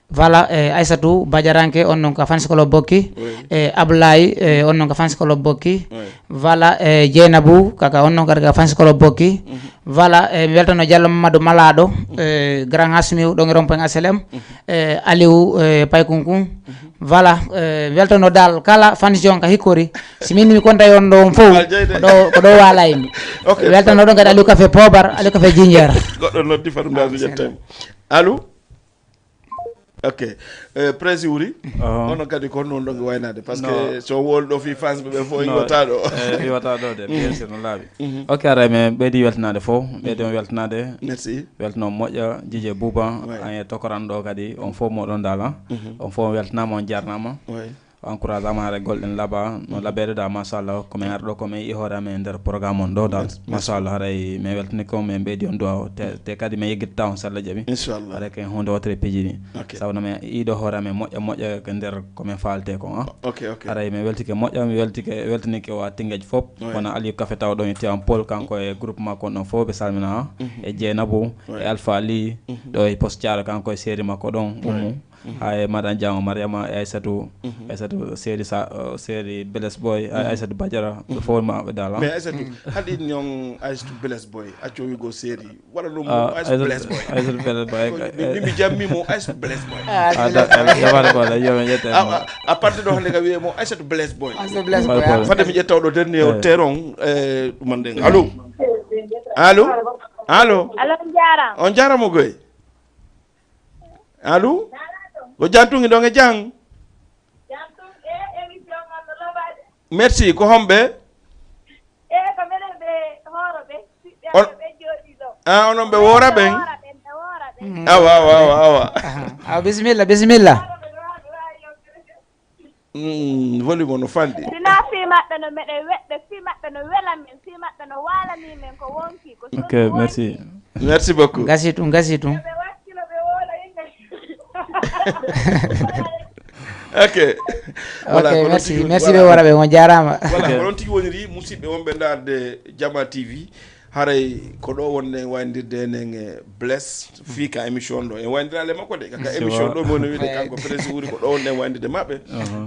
Voilà, eh, Aissatou Badiaranke, on non ka fans club Bokki. Eh, Ablaye, eh, on non ka fans club Bokki. Voilà, eh, Dieynabou, kaka on non kadi ka fans club Bokki. Voilà, eh, mi weltano Diallo Mamadou Malaɗo, eh, Grand Asmiu, ɗon e rond-point H L M. Eh, Aliou, eh, Paykunkun. Voilà, eh, mi weltano dal kala fans jon ka hikkori. Si min mi konta on ɗon fof, ko ɗo, ko ɗo walaymi. Ok. Mi weltano ɗon kadi Aliou Café Pobar, Aliou Café Jinjer. Goɗɗo noddi, fatu ngal mi ƴettaymo. Allô? Ok. Eh, Prési Wuri, onon kadi ko honno wonɗon e waynaade? Parce que so wol ɗo fii fans ɓe ɓe fof iwata ɗo. Iwata ɗo de, bien sûr, no laaɓi. Ok, aray, men ɓeydi weltanaade fof, ɓeydi on weltanaade. Merci. Weltano moƴƴa, Jije Buuba, an e tokoran ɗo kadi, on fof moɗon daala. On fof on weltanaama, on jarnaama. Encourage amaare golle ɗen laaɓa no laaɓeede da, machallah, ko men arɗo ko men yi'i hoore amen e nder programme on ɗo dal. Machallah, haray men weltani ko men ɓeydi on duwa o te, te kadi men yeggitta on salla jaɓi. Inchallah. Haray ko huunde wotere piiji ɗi. Sabu no men yiiɗo hoore amen moƴƴa moƴƴa ko nder ko men faalete ko. Ok, ok. Haray men weltike moƴƴa, mi weltike weltanike wa Tingeej fof. Wona Aliou Kafe taw ɗon e Tiwaawan Paul, kanko e groupe makko on ɗon fof ɓe salmina. E Jeynabou, e Alpha Ali, ɗo e Poste Thiaroye, kanko e série makko ɗon Oumou. Ha e Madan Diango Mariama, e Aissatou, Aissatou série sa, série Blaise Boy, Aissatou Badiara, ɓe fof maɓɓe dala. Mais Aissatou, haɗi non Aissatou Blaise Boy, acco wigo série. Wala ɗum Aissatou Blaise Boy. Aissatou Blaise Boy. Min mi jammi mo Aissatou Blaise Boy. Ah, da, da, da, da, yo mi ƴetta. À partir de hannde ka wiye mo Aissatou Blaise Boy. Aissatou Blaise Boy. Fade mi ƴetta ɗo dernier o teron, eh, ɗum nden. Allô? Allô? Allô, on jaaraama. On jaaraama goy. Allô? Ko Jantungi ɗon e jang? Merci, ko homɓe? Ah, onon ɓe woora ɓen? Awa, awa, awa, awa. Awa, bisimilla, bisimilla. Mm, volume o no fanɗi. Sina fii maɓɓe no meɗen weɗɓe, fii maɓɓe no wela men, fii maɓɓe no waalanii men ko wonki, ko sonndu wonki. Ok, merci. Merci beaucoup. Gasi ɗum, gasi ɗum. Ɓe wakkilo ɓe woola yimɓe. Ok. Voilà, ok, merci, merci ɓe woora ɓe, on jaaraama. Voilà, ko ɗon tigi woniri, musidɓe wonɓe ndaarde Jama T V. Haray ko ɗo wonɗen wayndirde enen e Blaise fii ka émission ɗo. En wayndiraali e makko de, ka, ka émission ɗo mo woni wiide kanko Prési Wuri, ko ɗo wonɗen wayndirde maɓɓe.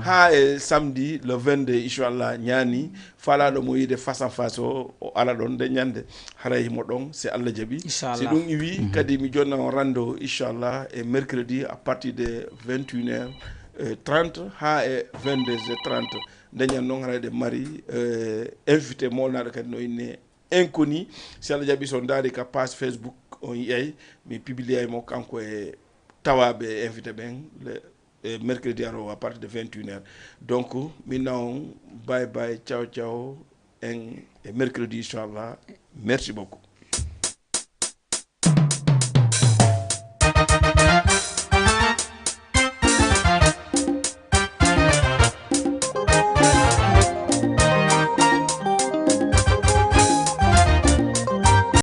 Haa e samedi le vingt-deux, inchallah, ñaani faalaaɗo mo yiide face à face o, o ala ɗon nde ñande. Haray mo ɗon, si Allah jaɓi. Inchallah. Si ɗum iwi, kadi mi jonna on rendez-vous, inchallah, e mercredi à partir de vingt et une heures trente haa e vingt-deux heures trente. Nde ñande noon, haray ɗe mari, eh, invité moolnaaɗo kadi no inne Inconnu, si Allah jaɓi, so ndaari ka page Facebook, on yi'ay mi publiay mo kanko e tawaaɓe invité ɓen le, e mercredi arowo à partir de vingt et une heures. Donc, min na on, bye bye, ciao ciao, en e mercredi, inchallah. Merci beaucoup.